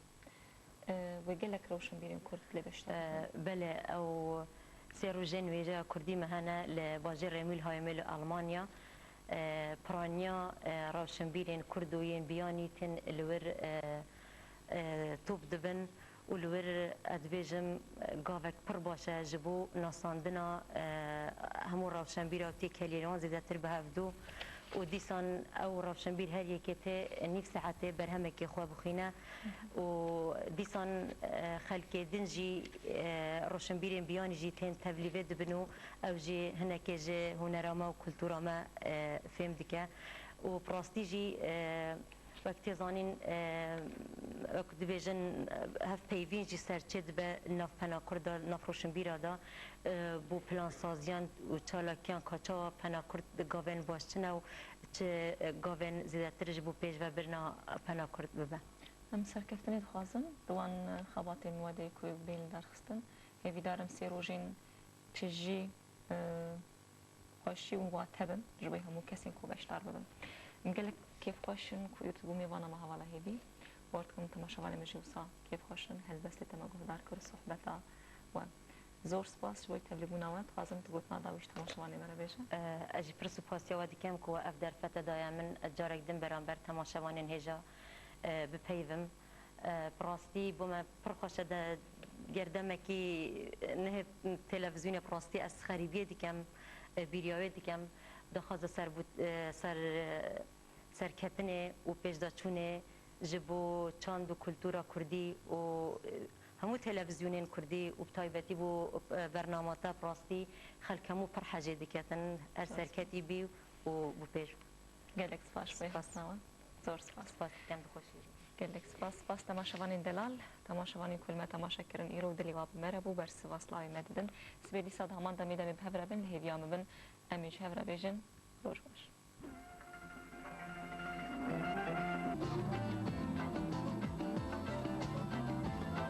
E, wê gelek rewşenbîrên kurd lê beşdar E, bibin. Belê, ew sê rojên wêjeya kurdî me hene li bajêr Remülheime li Almanya. E, piraniya, e, rewşenbîrên kurd û yên biyanî tên li wir, e, e, top dibin. Û li wir ez dibêjim, gavek pir baş e ji bo nasandina, e, hemû rewşenbîra û têkiliyên wan zêdetir bi hevdû. Û dîsan ew rewşenbîr her yekê tê nîv saetê berhemekê xwe bixwîne. Û dîsan, e, xelkê din jî, e, rewşenbîrên biyanî jî tên tevlî vê dibin û ew jî hinekê ji hunera me û kultura me, e, fêm dike. Û bi rastî jî, e, Wek tê zanîn, e, wek dibêjin, e, hevpeyvîn jî serçê dibe nav pena kurd de, nav roşinbîra de, e, bo plansaziyan û çalakiyan ka çawa pena kurd gavên baş çi ne û çi, e, gavên zêdetir ji bo pêşvebirina pena kurd bibe. Em serkeftinê dixwazin di wan, e, xebatên we de ku bên lidarxistin. Hêvîdar im sê rojên tijî, e, xweşî û wate bin ji bo hemû kesên ku beşdar bibin. Em gelek kêfxweş in ku îro tu bû mêvana me hevala hêvî. Bawer dikim temaşevanê min jî wisa kêfxweş in, helbestê te me guhdar kir û sohbeta we. Zor spas ji bo tevlîbûna we. Dixwazim tu gotina dawî ji temaşevanê me re bêje. Ez jî pir spasiya we dikim ku we ev derfete daye min, ez carek din beramber temaşevanên hêja, e, bipeyivim. E, bi rastî bo me pir xweş e de gerdemekî, e, nehê televîzyonê bi rastî ez xerîbiyê dikim, e, bîriya wê dikim. Daxwaza serbût-, e, ser, e, serketinê û pêşdaçûnê ji bo çand û kultura kurdî û, e, hemû televîzyonên kurdî û bi taybetî bo, e, bernama te bi rastî xelk hemû pir hejê diketin. Her serketî bî û bi pêş. Gelek spas ji bo xwestina we. Zor spas. Spas dikim bi xweşî jî. Gelek spas. Spas temaşevanên delal. Temaşevanên ku li me temaşe kirin îro û dilê we bi me re bû. Bersiva slavê me didin. Sibê dîsa di heman demê de em ê bi hev re bin, li hêviya min bin. Em ê ji hev re bêjin, roj baş.